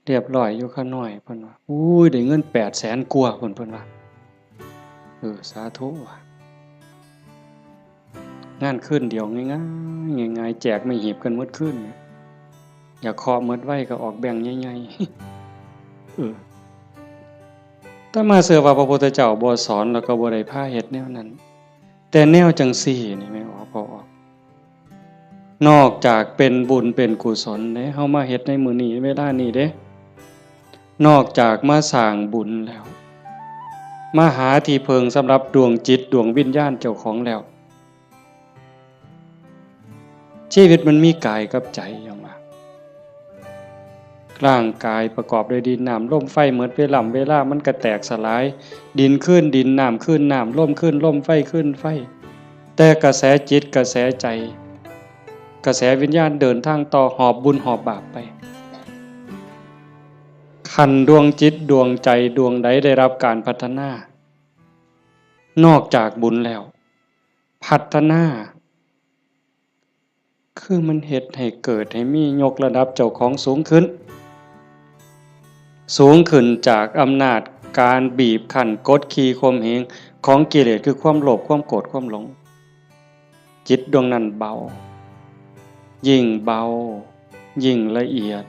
ລຽບລ້ອຍຢູ່ຂ້ານ້ອຍ ເພິ່ນວ່າ. ໂອ້ຍ ໄດ້ເງິນແປດແສນກວ່າພຸ້ນ ເພິ່ນວ່າ. ເອີ ສາທຸ ວ່າ. ງານຄືນດຽວງ່າຍໆ ງ່າຍໆ ແຈກໄມ້ຫີບກັນໝົດຄືນ. ຢາກເຄາະໝົດໄວກໍອອກແບງໃຫຍ່ໆ. ເອີ ອາດຕະມາເຊື່ອວ່າພະພຸດທະເຈົ້າບໍ່ສອນ ແລ້ວກໍບໍ່ໄດ້ພາເຮັດແນວນັ້ນ. ແຕ່ແນວຈັ່ງຊີ້ນີ້ແມ່ນບໍ່ ພໍ່ອອກ ນອກຈາກເປັນບຸນເປັນກຸສົນເດ້ ເຮົາມາເຮັດໃນມື້ນີ້ເວລານີ້ເດ້ ນອກຈາກມາສ້າງບຸນແລ້ວ ມາຫາທີ່ເພິ່ງສຳລັບດວງຈິດດວງວິນຍານເຈົ້າຂອງແລ້ວ ຊີວິດມັນມີກາຍກັບໃຈ ຢ່າງວ່າ ຮ່າງກາຍປະກອບດ້ວຍດິນ ນ້ຳ ລົມ ໄຟ ໝົດເວລາ ເວລາມັນກະແຕກສະຫຼາຍ ດິນຄືນດິນ ນ້ຳຄືນນ້ຳ ລົມຄືນລົມ ໄຟຄືນໄຟ ແຕ່ກະແສຈິດ ກະແສໃຈ ກະແສວິນຍານເດີນທາງຕໍ່ ຫອບບຸນຫອບບາບໄປ. ຄັນດວງຈິດດວງໃຈດວງໃດໄດ້ຮັບການພັດທະນາ ນອກຈາກບຸນແລ້ວ ພັດທະນາ ຄືມັນເຮັດໃຫ້ເກີດໃຫ້ມີ ຍົກລະດັບເຈົ້າຂອງສູງຂຶ້ນ ສູງຂຶ້ນຈາກອຳນາດການບີບຄັ້ນກົດຂີ່ຂົ່ມເຫງຂອງກິເລດ ຄືຄວາມໂລບ ຄວາມໂກດ ຄວາມຫຼົງ. ຈິດດວງນັ້ນເບົາ ຍິ່ງເບົາ ຍິ່ງລະອຽດ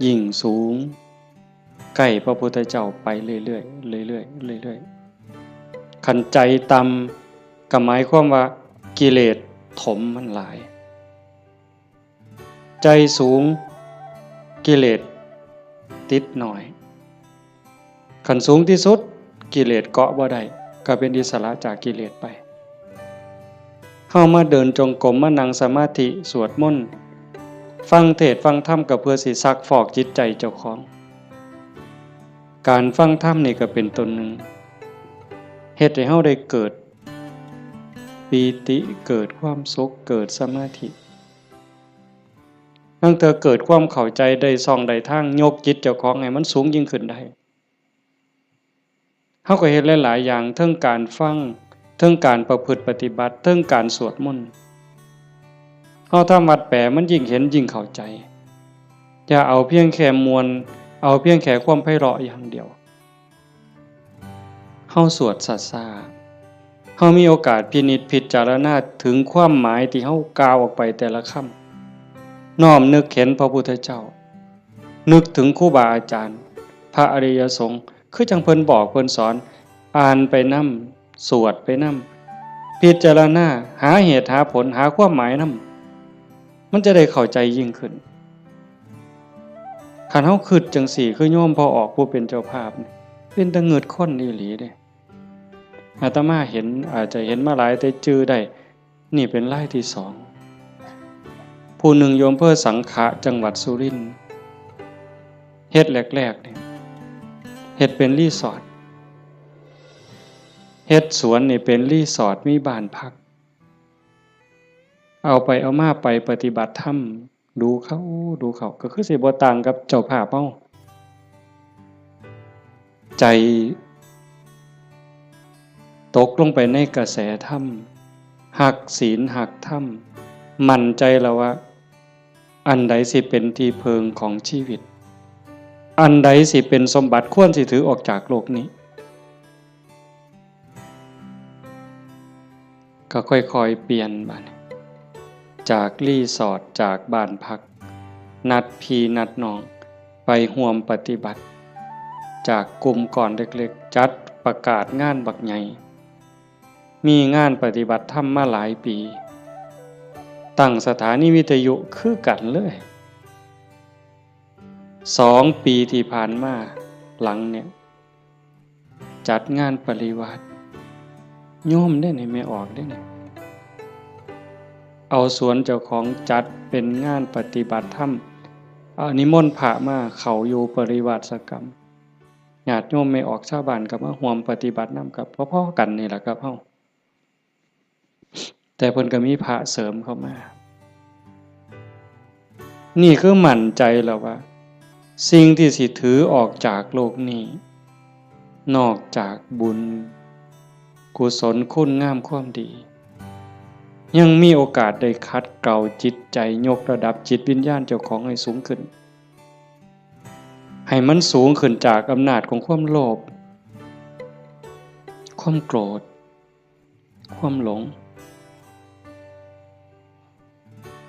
ຍິ່ງສູງ ໃກ້ພະພຸດທະເຈົ້າໄປເລື້ອຍໆ ເລື້ອຍໆ ເລື້ອຍໆ. ຄັນໃຈຕ່ຳ ກໍໝາຍຄວາມວ່າກິເລດຖົມມັນຫຼາຍ, ໃຈສູງ ກິເລດຕິດໜ້ອຍ. ຄັນສູງທີ່ສຸດ ກິເລດເກາະບໍ່ໄດ້ ກໍເປັນອິດສະຫຼະຈາກກິເລດໄປ. ເຮົາມາເດີນຈົງກົມ ມານັ່ງສະມາທິ ສວດມົນ ຟັງເທດຟັງທຳ ກໍເພື່ອຊິຊັກຟອກຈິດໃຈເຈົ້າຂອງ. ການຟັງທຳນີ້ກໍເປັນຕົນໜຶ່ງ ເຮັດໃຫ້ເຮົາໄດ້ເກີດປີຕິ ເກີດຄວາມສຸກ ເກີດສະມາທິ. ລາງເທື່ອເກີດຄວາມເຂົ້າໃຈ ໄດ້ຊ່ອງໄດ້ທາງ ຍົກຈິດເຈົ້າຂອງໃຫ້ມັນສູງຍິ່ງຂຶ້ນໄດ້. ເຮົາກໍເຮັດຫຼາຍໆຢ່າງ ເທິງການຟັງ ເທິງການປະພຶດປະຕິບັດ ເທິງການສວດມົນ. ເຮົາທຳວັດແປ ມັນຍິ່ງເຫັນຍິ່ງເຂົ້າໃຈ. ຢ່າເອົາພຽງແຄ່ມ່ວນ ເອົາພຽງແຄ່ຄວາມໄພເລາະຢ່າງດຽວ. ເຮົາສວດຊ້າໆ ເຮົາມີໂອກາດພິນິດພິຈາລະນາເຖິງຄວາມໝາຍທີ່ເຮົາກ່າວອອກໄປແຕ່ລະຄຳ. ນ້ອມນຶກເຫັນພະພຸດທະເຈົ້າ ນຶກເຖິງຄູບາອາຈານ ພະອະລິຍະສົງ ຄືຈັ່ງເພິ່ນບອກເພິ່ນສອນ ອ່ານໄປນຳ ສວດໄປນຳ ພິຈາລະນາ ຫາເຫດຫາຜົນ ຫາຄວາມໝາຍນຳ ມັນຈະໄດ້ເຂົ້າໃຈຍິ່ງຂຶ້ນ. ຄັນເຮົາຄິດຈັ່ງຊີ້ ຄືໂຍມພໍ່ອອກຜູ້ເປັນເຈົ້າພາບນີ້ ເປັນຕາງຶດຄົນອີ່ຫຼີເດ້. ອາດຕະມາເຫັນ ອາດຈະເຫັນມາຫຼາຍ ແຕ່ຈື່ໄດ້ ນີ້ເປັນລາຍທີສອງ. ຜູ້ໜຶ່ງຢູ່ອຳເພີສັງຂະ ຈັງຫວັດສຸລິນ ເຮັດແລກໆນີ້ ເຮັດເປັນຣີສອດ. ເຮັດສວນນີ້ເປັນຣີສອດ ມີບ້ານພັກ ເອົາໄປເອົາມາໄປປະຕິບັດທຳ ດູເຂົ້າ ດູເຂົ້າ ກໍຄືຊິບໍ່ຕ່າງກັບເຈົ້າພາບເຮົາ. ໃຈຕົກລົງໄປໃນກະແສທຳ, ຮັກສິນຮັກທຳ, ໝັ້ນໃຈແລ້ວວ່າ ອັນໃດຊິເປັນທີ່ເພິ່ງຂອງຊີວິດ, ອັນໃດຊິເປັນສົມບັດຄວນຊິຖືອອກຈາກໂລກນີ້. ກໍຄ່ອຍໆປ່ຽນບາດນີ້ ຈາກຣີສອດ ຈາກບ້ານພັກ ນັດພີ່ນັດນ້ອງໄປຮ່ວມປະຕິບັດ ຈາກກຸ່ມກ້ອນເລັກໆ ຈັດປະກາດງານບັກໃຫຍ່ ມີງານປະຕິບັດທຳມາຫຼາຍປີ ຕັ້ງສະຖານີວິທະຍຸຄືກັນເລີຍ. ສອງປີທີ່ຜ່ານມາຫຼັງເນີ້ຍ ຈັດງານປະລິວາດ ໂຍມເດ້ນີ້ ແມ່ອອກເດ້ນີ້ ເອົາສວນເຈົ້າຂອງຈັດເປັນງານປະຕິບັດທຳ ເອົານິມົນພະມາເຂົ້າຢູ່ປະລິວາດສະກຳ ຍາດໂຍມແມ່ອອກຊາວບ້ານກໍມາຮ່ວມປະຕິບັດນຳ ກໍພໍໆກັນນີ້ລະກັບເຮົາ. ແຕ່ເພິ່ນກໍມີພະເສີມເຂົ້າມາ. ນີ້ຄືໝັ້ນໃຈແລ້ວວ່າ ສິ່ງທີ່ຊິຖືອອກຈາກໂລກນີ້ ນອກຈາກບຸນກຸສົນຄຸນງາມຄວາມດີ ຍັງມີໂອກາດໄດ້ຂັດເກົາຈິດໃຈ ຍົກລະດັບຈິດວິນຍານເຈົ້າຂອງໃຫ້ສູງຂຶ້ນ ໃຫ້ມັນສູງຂຶ້ນຈາກອຳນາດຂອງຄວາມໂລບ ຄວາມໂກດ ຄວາມຫຼົງ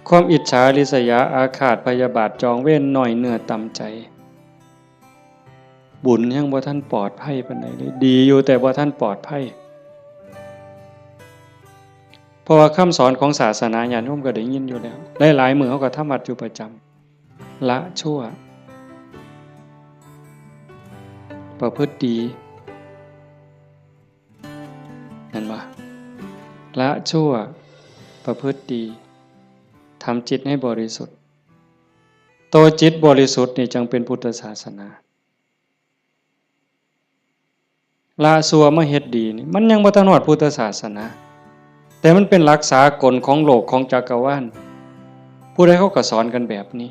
ຄວາມອິດສາ ລິສຍາ ອາຄາດ ພະຍາບາດ ຈອງເວນ ນ້ອຍເນື້ອຕ່ຳໃຈ. ບຸນຍັງບໍ່ທັນປອດໄພປານໃດເລີຍ ດີຢູ່ແຕ່ບໍ່ທັນປອດໄພ ເພາະວ່າຄຳສອນຂອງສາສະໜາ ຍາດໂຍມກໍໄດ້ຍິນຢູ່ແລ້ວ ຫຼາຍໆມື້ເຮົາກໍທຳວັດຢູ່ປະຈຳ ລະຊົ່ວ ປະພຶດດີ ແມ່ນບໍ່? ລະຊົ່ວ ປະພຶດດີ ທຳຈິດໃຫ້ບໍລິສຸດ. ໂຕຈິດບໍລິສຸດນີ້ຈັ່ງເປັນພຸດທະສາສະໜາ. ລະຊົ່ວມາເຮັດດີນີ້ ມັນຍັງບໍ່ທັນຮອດພຸດທະສາສະໜາ ແຕ່ມັນເປັນຫຼັກສາກົນຂອງໂລກ ຂອງຈັກກະວານ. ຜູ້ໃດເຂົາກໍສອນກັນແບບນີ້.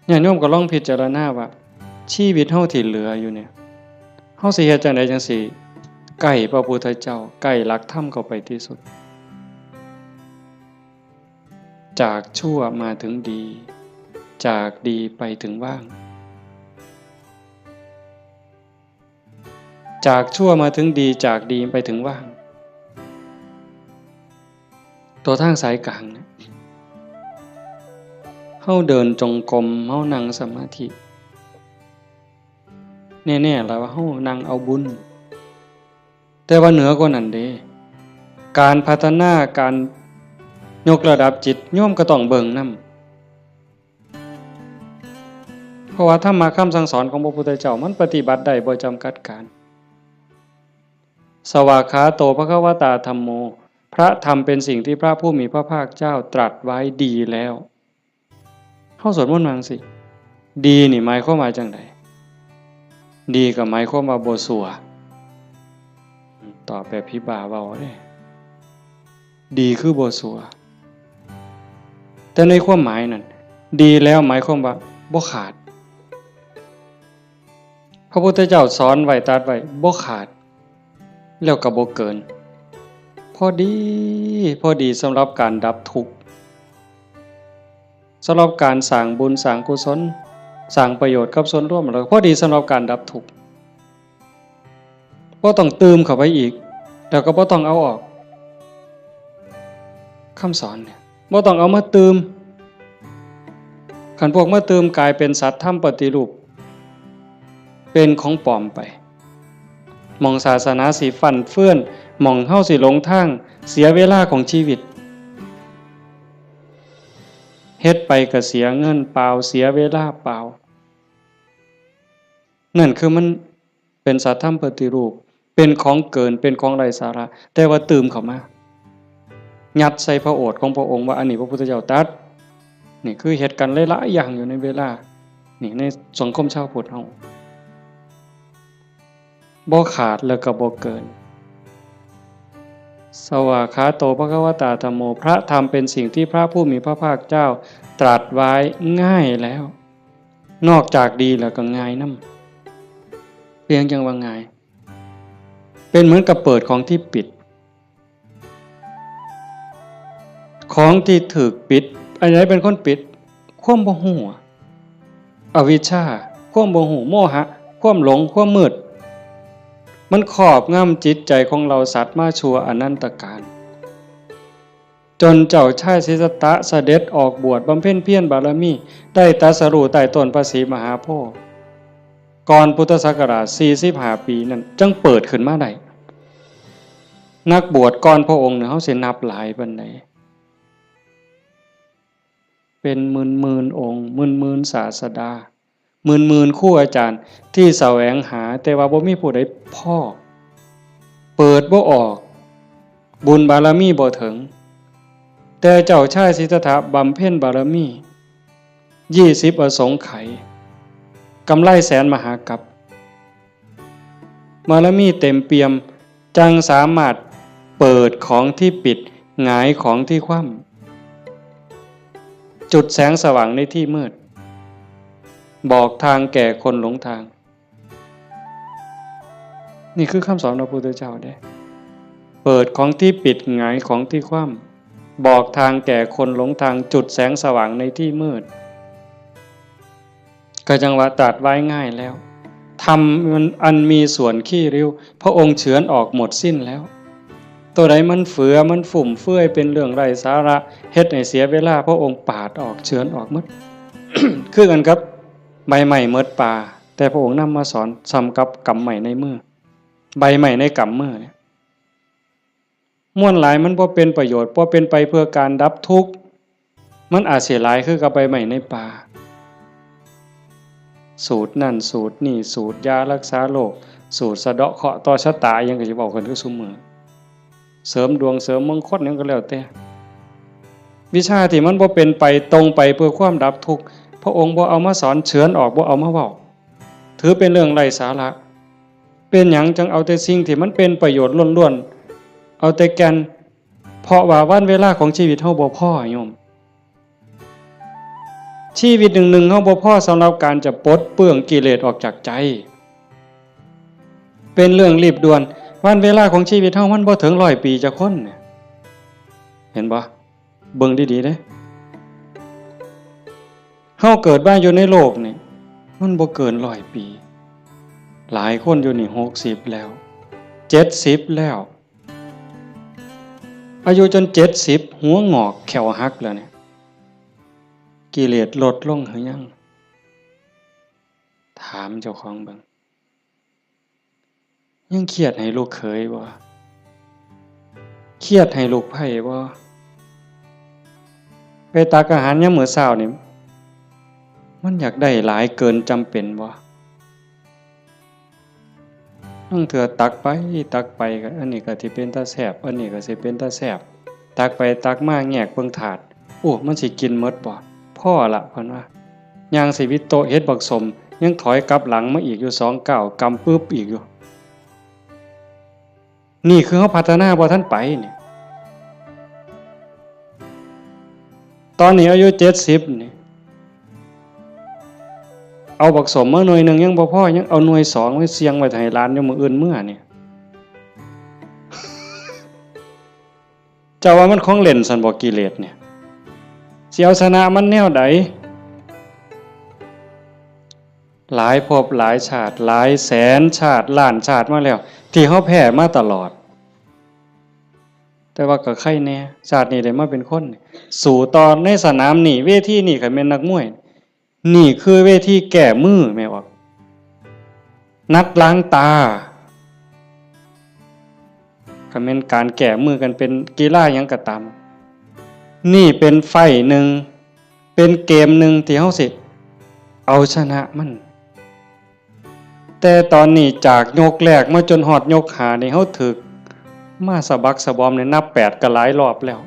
ຍາດໂຍມກໍລອງພິຈາລະນາວ່າ ຊີວິດເຮົາທີ່ເຫຼືອຢູ່ນີ້ ເຮົາຊິເຮັດຈັ່ງໃດຈັ່ງຊິໃກ້ພະພຸດທະເຈົ້າ ໃກ້ຫຼັກທຳເຂົ້າໄປທີ່ສຸດ? ຈາກຊົ່ວມາເຖິງດີ ຈາກດີໄປເຖິງວ່າງ. ຈາກຊົ່ວມາເຖິງດີ ຈາກດີໄປເຖິງວ່າງ. ຕົວທາງສາຍກາງເນຍ ເຮົາເດີນຈົງກົມ ເຮົານັ່ງສະມາທິ ແນ່ໆລະວ່າເຮົານັ່ງເອົາບຸນ. ແຕ່ວ່າເໜືອກວ່ານັ້ນເດ້ ການພັດທະນາ ການຍົກລະດັບຈິດ ໂຍມກໍຕ້ອງເບິ່ງນຳ. ເພາະວ່າທຳມະຄຳສັ່ງສອນຂອງພະພຸດທະເຈົ້າ ມັນປະຕິບັດໄດ້ບໍ່ຈຳກັດການ. ສະຫວາກຂາໂຕ ພະຄະວະຕາ ທຳໂມ ພະທຳເປັນສິ່ງທີ່ພະຜູ້ມີພະພາກເຈົ້າຕລັດໄວ້ດີແລ້ວ. ເຮົາສວດມົນວ່າຈັ່ງຊີ້ ດີນີ້ໝາຍຄວາມວ່າຈັ່ງໃດ? ດີກໍໝາຍຄວາມວ່າບໍ່ຊົ່ວ. ຕອບແບບຜີບ້າເວົ້າເດ້ ດີຄືບໍ່ຊົ່ວ. ແຕ່ໃນຄວາມໝາຍນັ້ນ ດີແລ້ວໝາຍຄວາມວ່າບໍ່ຂາດ. ພະພຸດທະເຈົ້າສອນໄວ້ ຕັດໄວ້ ບໍ່ຂາດ ແລ້ວກໍບໍ່ເກີນ. ພໍດີ ພໍດີສຳລັບການດັບທຸກ. ສຳລັບການສ້າງບຸນ ສ້າງກຸສົນ ສ້າງປະໂຫຍດກັບສ່ວນລວມ ແລ້ວກໍພໍດີສຳລັບການດັບທຸກ. ບໍ່ຕ້ອງຕື່ມເຂົ້າໄປອີກ ແລ້ວກໍບໍ່ຕ້ອງເອົາອອກ. ຄຳສອນນີ້ ບໍ່ຕ້ອງເອົາມາຕື່ມ. ຄັນພວກມາຕື່ມ ກາຍເປັນສັດທຳປະຕິຮູບ ເປັນຂອງປອມໄປ. ໝ່ອງສາສະໜາຊິຟັ່ນເຟືອນ ໝ່ອງເຮົາຊິຫຼົງທາງ ເສຍເວລາຂອງຊີວິດ ເຮັດໄປກໍເສຍເງິນເປົ່າ ເສຍເວລາເປົ່າ. ນັ້ນຄືມັນເປັນສັດທຳປະຕິຮູບ ເປັນຂອງເກີນ ເປັນຂອງໄຮ້ສາລະ ແຕ່ວ່າຕື່ມເຂົ້າມາ ຍັດໃສ່ພະໂອດຂອງພະອົງວ່າ ອັນນີ້ພະພຸດທະເຈົ້າຕັດ. ນີ້ຄືເຮັດກັນຫຼາຍໆຢ່າງຢູ່ໃນເວລານີ້ ໃນສັງຄົມຊາວພຸດເຮົາ. ບໍ່ຂາດແລ້ວກໍບໍ່ເກີນ. ສະວາຄາໂຕ ພະຄະວະຕາ ທຳໂມ ພະທຳເປັນສິ່ງທີ່ພະຜູ້ມີພະພາກເຈົ້າຕລັດໄວ້ງ່າຍແລ້ວ, ນອກຈາກດີແລ້ວກໍງ່າຍນຳ. ເປັນຫຍັງຈັ່ງວ່າງ່າຍ? ເປັນເໝືອນກັບເປີດຂອງທີ່ປິດ. ຂອງທີ່ຖືກປິດ, ອັນໃດເປັນຄົນປິດ? ຄວາມບໍ່ຮູ້, ອະວິຊຊາ, ຄວາມບໍ່ຮູ້, ໂມຫະ, ຄວາມຫຼົງ, ຄວາມມືດ, ມັນຄອບງຳຈິດໃຈຂອງເຫຼົ່າສັດມາຊົ່ວອະນັນຕະການ, ຈົນເຈົ້າຊາຍສິດທັດຖະສະເດັດອອກບວດບຳເພັນພຽນບາລະມີ, ໄດ້ຕັດສະຮູ້ໃຕ້ຕົ້ນພະສີມະຫາໂພ ກ່ອນພຸດທະສັກກະລາດສີ່ສິບຫ້າປີນັ້ນ ຈຶ່ງເປີດຂຶ້ນມາໄດ້. ນັກບວດກ່ອນພະອົງນີ້ ເຮົາຊິນັບຫຼາຍປານໃດ? ເປັນໝື່ນໆອົງ, ໝື່ນໆສາສະດາ, ໝື່ນໆຄູອາຈານທີ່ສະແຫວງຫາ, ແຕ່ວ່າບໍ່ມີຜູ້ໃດພໍ້, ເປີດບໍ່ອອກ, ບຸນບາລະມີບໍ່ເຖິງ. ແຕ່ເຈົ້າຊາຍສິດທັດຖະບຳເພັນບາລະມີຍີ່ສິບອະສົງໄຂ, ກຳໄລແສນມະຫາກັບ, ບາລະມີເຕັມປ່ຽມ, ຈັ່ງສາມາດເປີດຂອງທີ່ປິດ, ຫງາຍຂອງທີ່ຄວ່ຳ, ຈຸດແສງສະຫວ່າງໃນທີ່ມືດ, ບອກທາງແກ່ຄົນຫຼົງທາງ. ນີ້ຄືຄຳສອນຂອງພະພຸດທະເຈົ້າເດ້. ເປີດຂອງທີ່ປິດ, ຫງາຍຂອງທີ່ຄວ່ຳ, ບອກທາງແກ່ຄົນຫຼົງທາງ, ຈຸດແສງສະຫວ່າງໃນທີ່ມືດ. ກໍຈັ່ງວ່າຕັດໄວ້ງ່າຍແລ້ວ. ທຳອັນມີສ່ວນຂີ້ຣິ້ວ ພະອົງເຊືອນອອກໝົດສິ້ນແລ້ວ. ໂຕໃດມັນເຝືອ, ມັນຟຸມເຟືອຍ, ເປັນເລື່ອງໄຮ້ສາລະ, ເຮັດໃຫ້ເສຍເວລາ, ພະອົງປາດອອກ, ເຊືອນອອກໝົດ. ຄືກັນກັບໃບໄມ້ໝົດປ່າ, ແຕ່ພະອົງນຳມາສອນສ່ຳກັບກຳໄມ້ໃນມື, ໃບໄມ້ໃນກຳມືນີ້. ມ່ວນຫຼາຍມັນບໍ່ເປັນປະໂຫຍດ, ບໍ່ເປັນໄປເພື່ອການດັບທຸກ, ມັນອາດຊິຫຼາຍຄືກັບໃບໄມ້ໃນປ່າ. ສູດນັ້ນສູດນີ້, ສູດຢາລັກສາໂລກ, ສູດສະເດາະເຄາະຕໍ່ຊະຕາ, ຫຍັງກໍຊິເວົ້າກັນຄືຊຸມື້, ເສີມດວງເສີມມົງຄົນຫຍັງກໍແລ້ວແຕ່. ວິຊາທີ່ມັນບໍ່ເປັນໄປ, ຕົງໄປເພື່ອຄວາມດັບທຸກ, ພະອົງບໍ່ເອົາມາສອນ, ເຊືອນອອກ, ບໍ່ເອົາມາເວົ້າ, ຖືເປັນເລື່ອງໄຮ້ສາລະ. ເປັນຫຍັງຈັ່ງເອົາແຕ່ສິ່ງທີ່ມັນເປັນປະໂຫຍດລ້ວນໆ, ເອົາແຕ່ແກ່ນ? ເພາະວ່າວັນເວລາຂອງຊີວິດເຮົາບໍ່ພໍ, ໂຍມ. ຊີວິດໜຶ່ງໆ ເຮົາບໍ່ພໍສຳລັບການຈະປົດເປື້ອງກິເລດອອກຈາກໃຈ. ເປັນເລື່ອງລີບດ່ວນ. ວັນເວລາຂອງຊີວິດເຮົາມັນບໍ່ເຖິງຮ້ອຍປີຈັກຄົນ. ເຫັນບໍ່? ເບິ່ງດີໆເດ້. ເຮົາເກີດມາຢູ່ໃນໂລກນີ້ ມັນບໍ່ເກີນຮ້ອຍປີ. ຫຼາຍຄົນຢູ່ນີ້ຫົກສິບແລ້ວ, ເຈັດສິບແລ້ວ. ອາຍຸຈົນເຈັດສິບ, ຫົວງອກ, ແຂ້ວຫັກແລ້ວນີ້, ກິເລດລົດລົງຫຼືຍັງ? ຖາມເຈົ້າຂອງເບິ່ງ. ຍັງຄຽດໃຫ້ລູກເຂີຍບໍ່? ຄຽດໃຫ້ລູກໃພ້ບໍ່? ໄປຕັກອາຫານຍາມມື້ເຊົ້ານີ້ ມັນຢາກໄດ້ຫຼາຍເກີນຈຳເປັນບໍ່? ລາງເທື່ອຕັກໄປຕັກໄປ ກໍອັນນີ້ກໍຊິເປັນຕາແຊບ, ອັນນີ້ກໍຊິເປັນຕາແຊບ, ຕັກໄປຕັກມາແງກເບິ່ງຖາດ, ໂອ້ ມັນຊິກິນໝົດບໍ່? ພໍລະ ເພິ່ນວ່າ. ຍ່າງຊິວິດໂຕະເຮັດບັກສົມ ຍັງຖອຍກັບຫຼັງມາອີກຢູ່ສອງກ້າວ, ກຳປຶບອີກຢູ່. ນີ້ຄືເຮົາພັດທະນາບໍ່ທັນໄປນີ້. ຕອນນີ້ອາຍຸເຈັດສິບນີ້ ເອົາບັກສົມມາໜ່ວຍໜຶ່ງຍັງບໍ່ພໍ, ຍັງເອົາໜ່ວຍສອງໄວ້ສ່ຽງໄວ້ໃຫ້ຫຼານຢູ່ມື້ອື່ນເມືອນີ້. ເຈົ້າວ່າມັນຂອງຫຼິ້ນຊັ້ນບໍ່ ກິເລດນີ້? ຊິເອົາຊະນະມັນແນວໃດ? ຫຼາຍພົບຫຼາຍຊາດ, ຫຼາຍແສນຊາດ, ລ້ານຊາດມາແລ້ວ ທີ່ເຮົາແພ້ມາຕະຫຼອດ. ແຕ່ວ່າກໍໄຄແນ່, ຊາດນີ້ໄດ້ມາເປັນຄົນ, ສູ້ຕໍ່ໃນສະໜາມນີ້, ເວທີນີ້. ຄັນແມ່ນນັກມວຍ, ນີ້ຄືເວທີແກ້ມືແມ່ນບໍ່? ນັດລ້າງຕາ. ກໍແມ່ນການແກ້ມືກັນເປັນກິລາຫຍັງກໍຕາມ, ນີ້ເປັນໄຟໜຶ່ງ, ເປັນເກມໜຶ່ງທີ່ເຮົາຊິເອົາຊະນະມັນ. ແຕ່ຕອນນີ້ຈາກຍົກແລກມາຈົນຮອດຍົກຫ້ານີ້ ເຮົາຖືກມາສະບັກສະບອມໃນນັບແປດກໍຫຼາຍລອບແລ້ວ.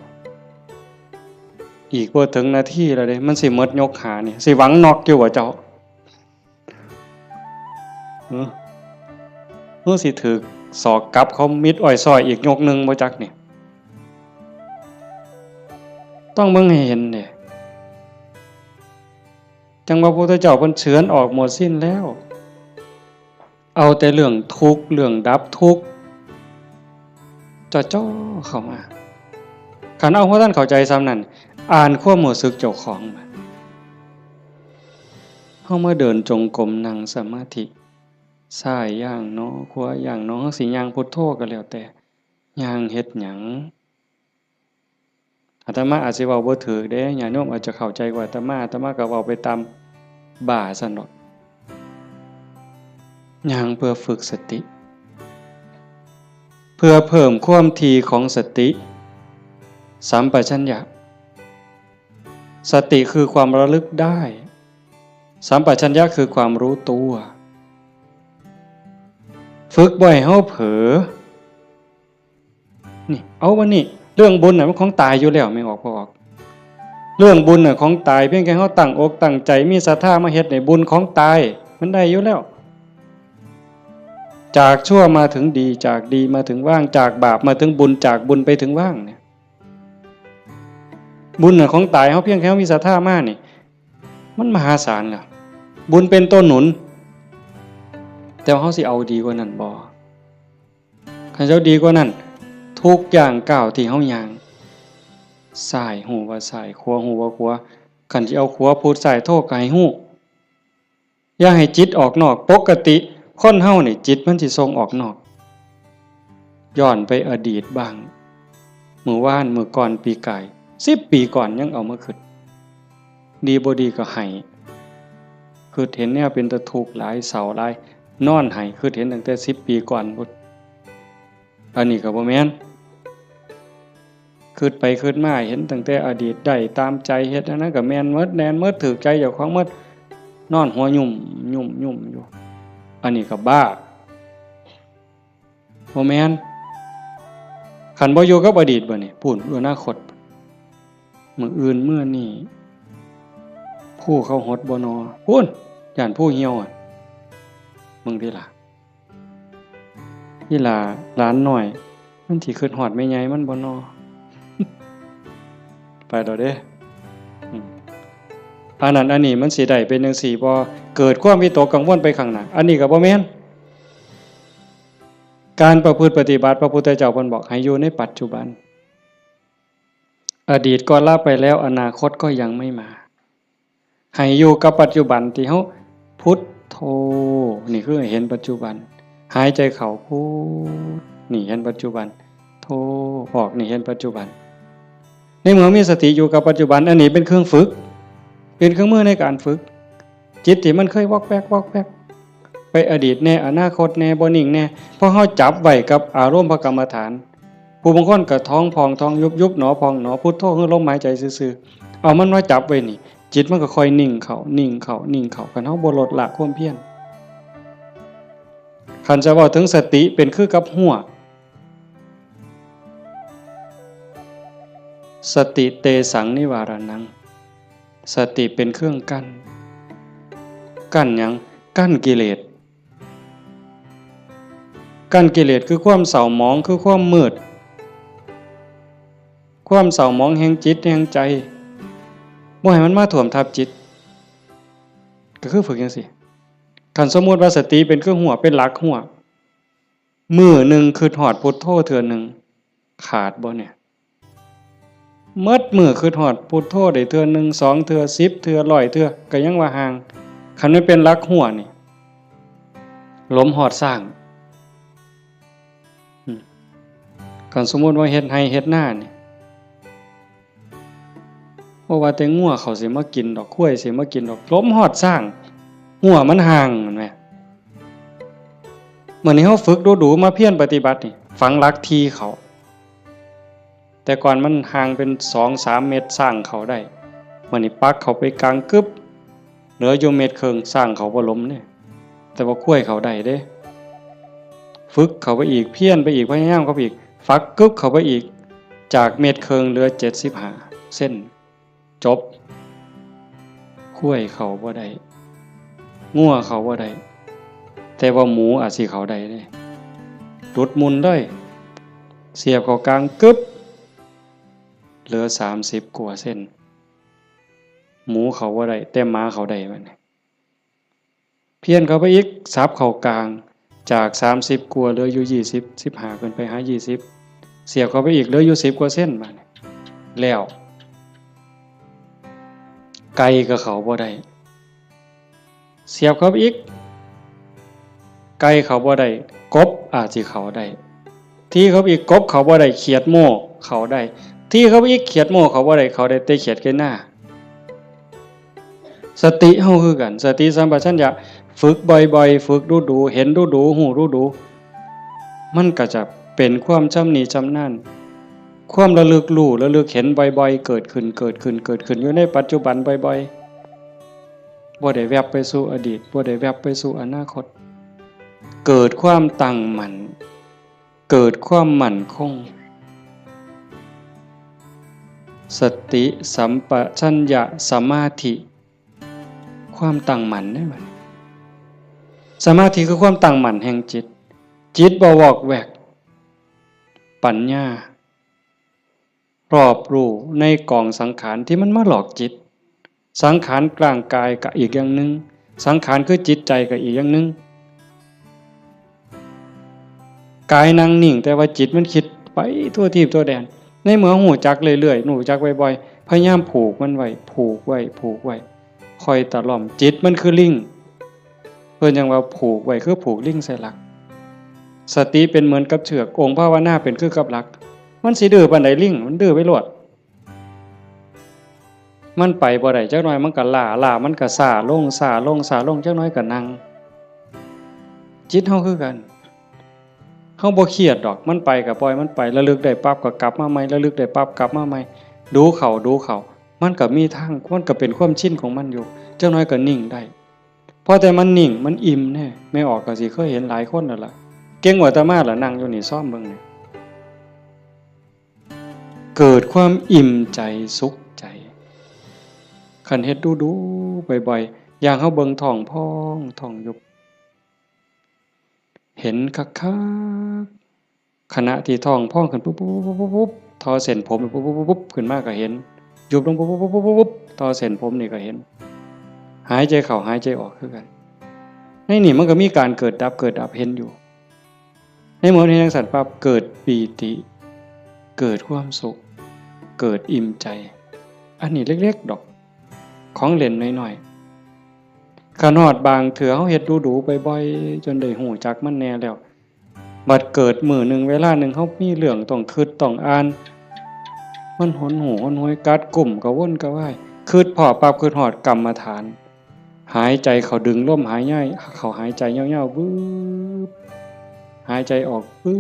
ອີກບໍ່ເຖິງນາທີແລ້ວເດ້, ມັນຊິໝົດຍົກຫ້ານີ້, ຊິຫວັງນັອກຢູ່ບໍ່ເຈົ້າ? ເອີ ເອີ ຄືຊິຖືກສອກກັບເຂົາມິດອ້ອຍຊ້ອຍອີກຍົກໜຶ່ງບໍ່ຈັກນີ້. ຕ້ອງເບິ່ງໃຫ້ເຫັນເດ້. ຈັ່ງວ່າພະພຸດທະເຈົ້າເພິ່ນເຊີນອອກໝົດສິ້ນແລ້ວ. ເອົາແຕ່ເລື່ອງທຸກ ເລື່ອງດັບທຸກ ເຈາະໆເຂົ້າມາ. ຄັນເຮົາບໍ່ທັນເຂົ້າໃຈສ່ຳນັ້ນ, ອ່ານຄວາມຮູ້ສຶກເຈົ້າຂອງ. ເຮົາມາເດີນຈົງກົມ, ນັ່ງສະມາທິ, ຊ້າຍຢ່າງໜໍ, ຂວາຢ່າງໜໍ, ເຮົາຊິຍ່າງພຸດໂທກໍແລ້ວແຕ່, ຍ່າງເຮັດຫຍັງ? ອາດຕະມາອາດຊິເວົ້າບໍ່ຖືກເດ້, ຍາດໂຍມອາດຈະເຂົ້າໃຈກວ່າອາດຕະມາ, ອາດຕະມາກໍເວົ້າໄປຕາມບ້າຊັ້ນດອກ. ຍ່າງເພື່ອຝຶກສະຕິ, ເພື່ອເພີ່ມຄວາມຖີ່ຂອງສະຕິ, ສຳປະຊັນຍະ. ສະຕິຄືຄວາມລະລຶກໄດ້, ສຳປະຊັນຍະຄືຄວາມຮູ້ຕົວ. ຝຶກບໍ່ໃຫ້ເຮົາເຜີ. ນີ້ ເອົາ ບັດນີ້ ເລື່ອງບຸນນະ ມັນຂອງຕາຍຢູ່ແລ້ວ ແມ່ນອອກບໍ່ອອກ? ເລື່ອງບຸນນະຂອງຕາຍ, ພຽງແຕ່ເຮົາຕັ້ງອົກຕັ້ງໃຈ ມີສັດທາມາເຮັດນີ້ ບຸນຂອງຕາຍ ມັນໄດ້ຢູ່ແລ້ວ. ຈາກຊົ່ວມາເຖິງດີ, ຈາກດີມາເຖິງວ່າງ, ຈາກບາບມາເຖິງບຸນ, ຈາກບຸນໄປເຖິງວ່າງ ນີ້ ບຸນນະຂອງຕາຍ ເຮົາ ພຽງແຕ່ເຮົາມີສັດທາມານີ້ ມັນມະຫາສານແລ້ວ. ບຸນເປັນຕົວໜູນ, ແຕ່ວ່າເຮົາຊິເອົາດີກວ່ານັ້ນບໍ່? ຄັນເຈົ້າດີກວ່ານັ້ນ, ທຸກຢ່າງກ້າວທີ່ເຮົາຍ່າງ, ຊ້າຍຮູ້ວ່າຊ້າຍ, ຂວາຮູ້ວ່າຂວາ, ຄັນຊິເອົາຂວາພຸດ, ຊ້າຍໂທ, ກໍໃຫ້ຮູ້. ຢ່າໃຫ້ຈິດອອກນອກ. ປົກກະຕິຄົນເຮົານີ້ ຈິດມັນຊິສົ່ງອອກນອກ, ຍ້ອນໄປອະດີດບ້າງ, ມື້ວານ, ມື້ກ່ອນ, ປີກາຍ, ສິບປີກ່ອນ ຍັງເອົາມາຄິດ. ດີບໍ່ດີກໍໄຫ້, ຄິດເຫັນແນວເປັນຕາທຸກຫຼາຍ, ເສົ້າຫຼາຍ, ນອນໄຫ້, ຄິດເຫັນຕັ້ງແຕ່ສິບປີກ່ອນພຸ້ນ. ອັນນີ້ກໍບໍ່ແມ່ນ. ຄິດໄປຄິດມາ ເຫັນຕັ້ງແຕ່ອະດີດ, ໄດ້ຕາມໃຈ, ເຮັດອັນນັ້ນກໍແມ່ນໝົດ, ແມ່ນໝົດ, ຖືກໃຈເຈົ້າຂອງໝົດ, ນອນຫົວຫຍຸ່ມໆຢູ່. ອັນນີ້ກໍບ້າ. ບໍ່ແມ່ນ. ຄັນບໍ່ຢູ່ກັບອະດີດບັດນີ້, ພຸ້ນ, ອະນາຄົດ, ມື້ອື່ນ, ມື້ນີ້, ພູເຂົາຫົດບໍ່ນໍ? ພຸ້ນ, ຢ້ານພູຫ່ຽວ. ເບິ່ງຕິລະ, ອີ່ຫຼ້າຫຼານນ້ອຍ ມັນຊິຄິດຮອດແມ່ໃຫຍ່ມັນບໍ່ນໍ? ໄປແລ້ວເດ້. ອືມ ອັນນັ້ນອັນນີ້ ມັນຊິໄດ້ເປັນຈັ່ງຊີ້ບໍ່? ເກີດຄວາມວິຕົກກັງວົນໄປຂ້າງໜ້າ. ອັນນີ້ກໍບໍ່ແມ່ນ. ການປະພຶດປະຕິບັດ ພະພຸດທະເຈົ້າເພິ່ນບອກໃຫ້ຢູ່ໃນປັດຈຸບັນ. ອະດີດກໍລະໄປແລ້ວ, ອະນາຄົດກໍຍັງໄມ່ມາ. ໃຫ້ຢູ່ກັບປັດຈຸບັນທີ່ເຮົາ ພຸດໂທ ນີ້ຄືໃຫ້ເຫັນປັດຈຸບັນ, ຫາຍໃຈເຂົ້າ ພຸດ ນີ້ເຫັນປັດຈຸບັນ, ໂທ ອອກ ນີ້ເຫັນປັດຈຸບັນ. ໃນເມື່ອມີສະຕິຢູ່ກັບປັດຈຸບັນ, ອັນນີ້ເປັນເຄື່ອງຝຶກ, ເປັນເຄື່ອງມືໃນການຝຶກ. ຈິດທີ່ມັນເຄີຍວອກແວກ ວອກແວກ ໄປອະດີດແດ່ ອະນາຄົດແດ່ ບໍ່ນິ່ງແດ່ ເພາະເຮົາຈັບໄວ້ກັບອາລົມພະກຳມະຖານ. ຜູ້ບາງຄົນກໍທ້ອງພອງ ທ້ອງຍຸບໆ ໜໍ ພອງໜໍ ພຸດໂທ ຄືລົມຫາຍໃຈຊື່ໆ. ເອົາມັນມາຈັບໄວ້ນີ້, ຈິດມັນກໍຄ່ອຍນິ່ງເຂົ້າ ນິ່ງເຂົ້າ ນິ່ງເຂົ້າ ຄັນເຮົາບໍ່ລົດລະຄວາມພຽນ. ຄັນຈະເວົ້າເຖິງສະຕິ ເປັນຄືກັບຮົ້ວ. ສະຕິເຕສັງນິວາລະນັງ. ສະຕິເປັນເຄື່ອງກັ້ນ. ກັ້ນຫຍັງ? ກັ້ນກິເລດ. ກັ້ນກິເລດຄືຄວາມເສົ້າໝອງ, ຄືຄວາມມືດ, ຄວາມເສົ້າໝອງແຫ່ງຈິດແຫ່ງໃຈ, ບໍ່ໃຫ້ມັນມາຖ້ວມທັບຈິດ. ກໍຄືຝຶກຈັ່ງຊີ້. ຄັນສົມມຸດວ່າສະຕິເປັນຄືຮົ້ວ, ເປັນຫຼັກຮົ້ວ, ມື້ໜຶ່ງຄິດຮອດພຸດໂທເທື່ອໜຶ່ງ ຂາດບໍ່ແນ່? ໝົດມື້ຄິດຮອດພຸດໂທໄດ້ເທື່ອໜຶ່ງ ສອງເທື່ອ ສິບເທື່ອ ຮ້ອຍເທື່ອ ກໍຍັງວ່າຫ່າງ. ຄັນມັນເປັນຫຼັກຮົ້ວນີ້ ລົມຮອດຊ້າງ. ອືມ ຄັນສົມມຸດວ່າເຮັດໄຮ່ເຮັດນານີ້ ບໍ່ວ່າແຕ່ງົວເຂົາຊິມາກິນດອກ, ຄວາຍຊິມາກິນດອກ, ລົມຮອດຊ້າງ, ຮົ້ວມັນຫ່າງ, ແມ່ນບໍ່? ມື້ນີ້ເຮົາຝຶກດູໆ ມາພຽນປະຕິບັດນີ້ ຝັງຫຼັກທີ່ເຂົ້າ. ແຕ່ກ່ອນມັນຫ່າງເປັນສອງສາມເມັດ ຊ້າງເຂົ້າໄດ້, ມື້ນີ້ປັກເຂົ້າໄປກາງກຶບ, ເຫຼືອຢູ່ເມັດເຄິ່ງ, ຊ້າງເຂົ້າບໍ່ລົມເດ້, ແຕ່ວ່າຄວາຍເຂົ້າໄດ້ເດ້. ຝຶກເຂົ້າໄປອີກ, ພຽນໄປອີກ, ພະຍາຍາມເຂົ້າໄປອີກ, ຝັກກຶບເຂົ້າໄປອີກ, ຈາກເມັດເຄິ່ງເຫຼືອເຈັດສິບຫ້າເຊັນ. ຈົບ. ຄວາຍເຂົ້າບໍ່ໄດ້, ງົວເຂົ້າບໍ່ໄດ້, ແຕ່ວ່າໝູອາດຊິເຂົ້າໄດ້ເດ້. ຫຼຸດໝຸ່ນເລີຍ ສຽບເຂົ້າກາງກຶບ ເຫຼືອສາມສິບກວ່າເຊັນ ໝູເຂົ້າບໍ່ໄດ້ ແຕ່ໝາເຂົ້າໄດ້ບັດນີ້ ພຽນເຂົ້າໄປອີກ ສັບເຂົ້າກາງ ຈາກສາມສິບກວ່າເຫຼືອຢູ່ຊາວ ສິບຫ້າ ຂຶ້ນໄປຫາຊາວ ສຽບເຂົ້າໄປອີກເຫຼືອຢູ່ສິບກວ່າເຊັນບາດນີ້ ແລ້ວ ໄກ່ກໍເຂົ້າບໍ່ໄດ້ ສຽບເຂົ້າໄປອີກ ໄກ່ເຂົ້າບໍ່ໄດ້ ກົບອາດຊິເຂົ້າໄດ້ ຖີ່ເຂົ້າໄປອີກ ກົບເຂົ້າບໍ່ໄດ້ ຂຽດໂມ້ເຂົ້າໄດ້ ຖີ່ເຂົ້າໄປອີກ ຂຽດໂມ້ເຂົ້າບໍ່ໄດ້ ເຂົ້າໄດ້ແຕ່ຂຽດໄກນາ. ສະຕິເຮົາຄືກັນ ສະຕິສຳປະຊັນຍະ ຝຶກບ່ອຍໆ ຝຶກດູໆ ເຫັນດູໆ ຮູ້ດູໆ ມັນກໍຈະເປັນຄວາມຊຳນິຊຳນານ ຄວາມລະລຶກຮູ້ ລະລຶກເຫັນບ່ອຍໆ ເກີດຂຶ້ນ ເກີດຂຶ້ນ ເກີດຂຶ້ນ ຢູ່ໃນປັດຈຸບັນບ່ອຍໆ ບໍ່ໄດ້ແວັບໄປສູ່ອະດີດ ບໍ່ໄດ້ແວັບໄປສູ່ອະນາຄົດ ເກີດຄວາມຕັ້ງໝັ້ນ ເກີດຄວາມໝັ້ນຄົງ ສະຕິ ສຳປະຊັນຍະ ສະມາທິ ຄວາມຕັ້ງໝັ້ນເດ້ບັດນີ້ ສະມາທິຄືຄວາມຕັ້ງໝັ້ນແຫ່ງຈິດ ຈິດບໍ່ວອກແວກ ປັນຍາ ຮອບຮູ້ໃນກອງສັງຂານທີ່ມັນມາຫຼອກຈິດ ສັງຂານຮ່າງກາຍກະອີກຢ່າງໜຶ່ງ ສັງຂານຄືຈິດໃຈກະອີກຢ່າງໜຶ່ງ ກາຍນັ່ງນິ່ງ ແຕ່ວ່າຈິດມັນຄິດໄປທົ່ວທີບທົ່ວແດນ ໃນເມື່ອຮູ້ຈັກເລື້ອຍໆ ຮູ້ຈັກບ່ອຍໆ ພະຍາຍາມຜູກມັນໄວ້ ຜູກໄວ້ ຜູກໄວ້ ຄ່ອຍຕະຫຼອມ ຈິດມັນຄືລິງ ເພິ່ນຈັ່ງວ່າຜູກໄວ້ຄືຜູກລິງໃສ່ຫຼັກ ສະຕິເປັນເໝືອນກັບເຊືອກ ອົງພາວະນາເປັນຄືກັບຫຼັກ ມັນຊິດື້ປານໃດລິງ ມັນດື້ໄປໂລດ ມັນໄປບໍ່ໄດ້ ຈັກໜ້ອຍມັນກໍລ້າ ລ້າມັນກໍຊ້າລົງ ຊ້າລົງ ຊ້າລົງ ຈັກໜ້ອຍກໍນັ່ງ ຈິດເຮົາຄືກັນ ເຮົາບໍ່ຄຽດດອກ ມັນໄປກໍປ່ອຍມັນໄປ ລະລຶກໄດ້ປັບກໍກັບມາໃໝ່ ລະລຶກໄດ້ປັບກັບມາໃໝ່ ດູເຂົ້າ ດູເຂົ້າ ມັນກໍມີທາງ ມັນກໍເປັນຄວາມຊິນຂອງມັນຢູ່ ຈັກໜ້ອຍກໍນິ່ງໄດ້ ພໍແຕ່ມັນນິ່ງ ມັນອີ່ມແດ່ ແມ່ອອກກໍຊິເຄີຍເຫັນຫຼາຍຄົນແລ້ວລະ ເກັ່ງກວ່າອາດຕະມາລະ ນັ່ງຢູ່ນີ້ ຊອມເບິ່ງນີ້ ເກີດຄວາມອີ່ມໃຈສຸກໃຈ ຄັນເຮັດດູໆ ບ່ອຍໆ ຢ່າງເຮົາເບິ່ງທ້ອງພອງ ທ້ອງຍຸບ ເຫັນຄັກໆ ຂະນະທີ່ທ້ອງພອງຂຶ້ນປຸບໆ ທໍ່ເສັ້ນຜົມປຸບໆ ຂຶ້ນມາກໍເຫັນ ຍຸບລົງປຸບໆ ຕໍ່ເສັ້ນຜົມນີ້ກໍເຫັນ ຫາຍໃຈເຂົ້າຫາຍໃຈອອກຄືກັນ ໃນນີ້ມັນກໍມີການເກີດດັບ ເກີດດັບເຫັນຢູ່ ໃນເມື່ອເຫັນຈັ່ງຊັ້ນປັບ ເກີດປີຕິ ເກີດຄວາມສຸກ ເກີດອີ່ມໃຈ ອັນນີ້ເລັກໆດອກ ຂອງເລ່ນນ້ອຍໆ ຂະໜາດບາງເທື່ອເຮົາເຮັດດູໆ ບ່ອຍໆ ຈົນໄດ້ຮູ້ຈັກມັນແດ່ແລ້ວ ບັດເກີດມື້ໜຶ່ງເວລາໜຶ່ງ ເຮົາມີເລື່ອງຕ້ອງຄິດຕ້ອງອ່ານ ມັນຫົນຫູຫົນຫວຍ ກັດກຸ້ມກະວົນກະວາຍ ຄິດພໍ້ປັບ ຄິດຮອດກຳມະຖານ ຫາຍໃຈເຂົ້າ ດຶງລົມຫາຍໃຈເຂົ້າ ຫາຍໃຈຍາວໆ ວືບ ຫາຍໃຈອອກ ວື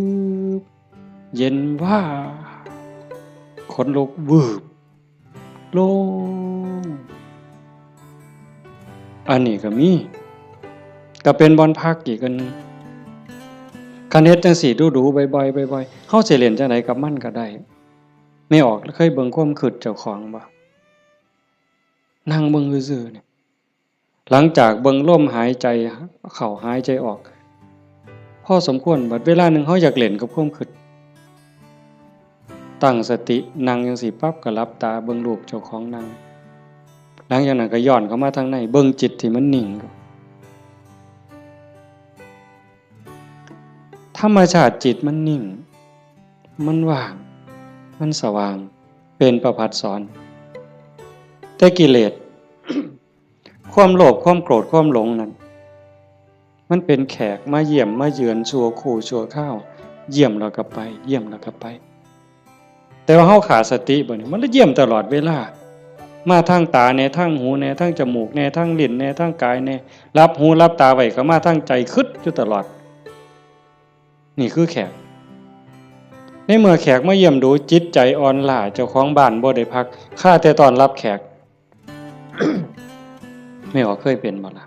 ບ ເຢັນວາ ຂົນລຸກ ວືບ ໂລ່ງ ອັນນີ້ກໍມີ ກໍເປັນບ່ອນພັກອີກອັນໜຶ່ງ ຄັນເຮັດຈັ່ງຊີ້ດູໆ ບ່ອຍໆ ບ່ອຍໆ ເຮົາຊິເລ່ນຈັ່ງໃດກັບມັນກໍໄດ້ ແມ່ອອກເຄີຍເບິ່ງຄວາມຄິດເຈົ້າຂອງບໍ່? ນັ່ງເບິ່ງຊື່ໆນີ້ ຫຼັງຈາກເບິ່ງລົມຫາຍໃຈເຂົ້າຫາຍໃຈອອກພໍສົມຄວນ ບັດເວລາໜຶ່ງເຮົາຢາກເລ່ນກັບຄວາມຄິດ ຕັ້ງສະຕິ ນັ່ງຈັ່ງຊີ້ປັບ ກໍຫຼັບຕາເບິ່ງຮູບເຈົ້າຂອງນັ່ງ ຫຼັງຈາກນັ້ນກໍຍ້ອນເຂົ້າມາທາງໃນ ເບິ່ງຈິດທີ່ມັນນິ່ງ ທຳມະຊາດຈິດມັນນິ່ງ ມັນວ່າງ ມັນສະຫວ່າງ ເປັນປະພັດສອນ ແຕ່ກິເລດ ຄວາມໂລບ ຄວາມໂກດ ຄວາມຫຼົງນັ້ນ ມັນເປັນແຂກມາຢ້ຽມມາເຢືອນຊົ່ວຄູ່ຊົ່ວຄາວ ຢ້ຽມແລ້ວກໍໄປ ຢ້ຽມແລ້ວກໍໄປ ແຕ່ວ່າເຮົາຂາດສະຕິບັດນີ້ ມັນລະຢ້ຽມຕະຫຼອດເວລາ ມາທາງຕາແດ່ ທາງຫູແດ່ ທາງຈະມູກແດ່ ທາງລີ້ນແດ່ ທາງກາຍແດ່ ຫຼັບຫູຫຼັບຕາໄວ້ກໍມາທາງໃຈ ຄຶດຢູ່ຕະຫຼອດ ນີ້ຄືແຂກ ໃນເມື່ອແຂກມາຢ້ຽມດູ ຈິດໃຈອ່ອນລ້າ ເຈົ້າຂອງບ້ານບໍ່ໄດ້ພັກ ຄາແຕ່ຕ້ອນຮັບແຂກ ແມ່ອອກເຄີຍເປັນບໍ່ລະ?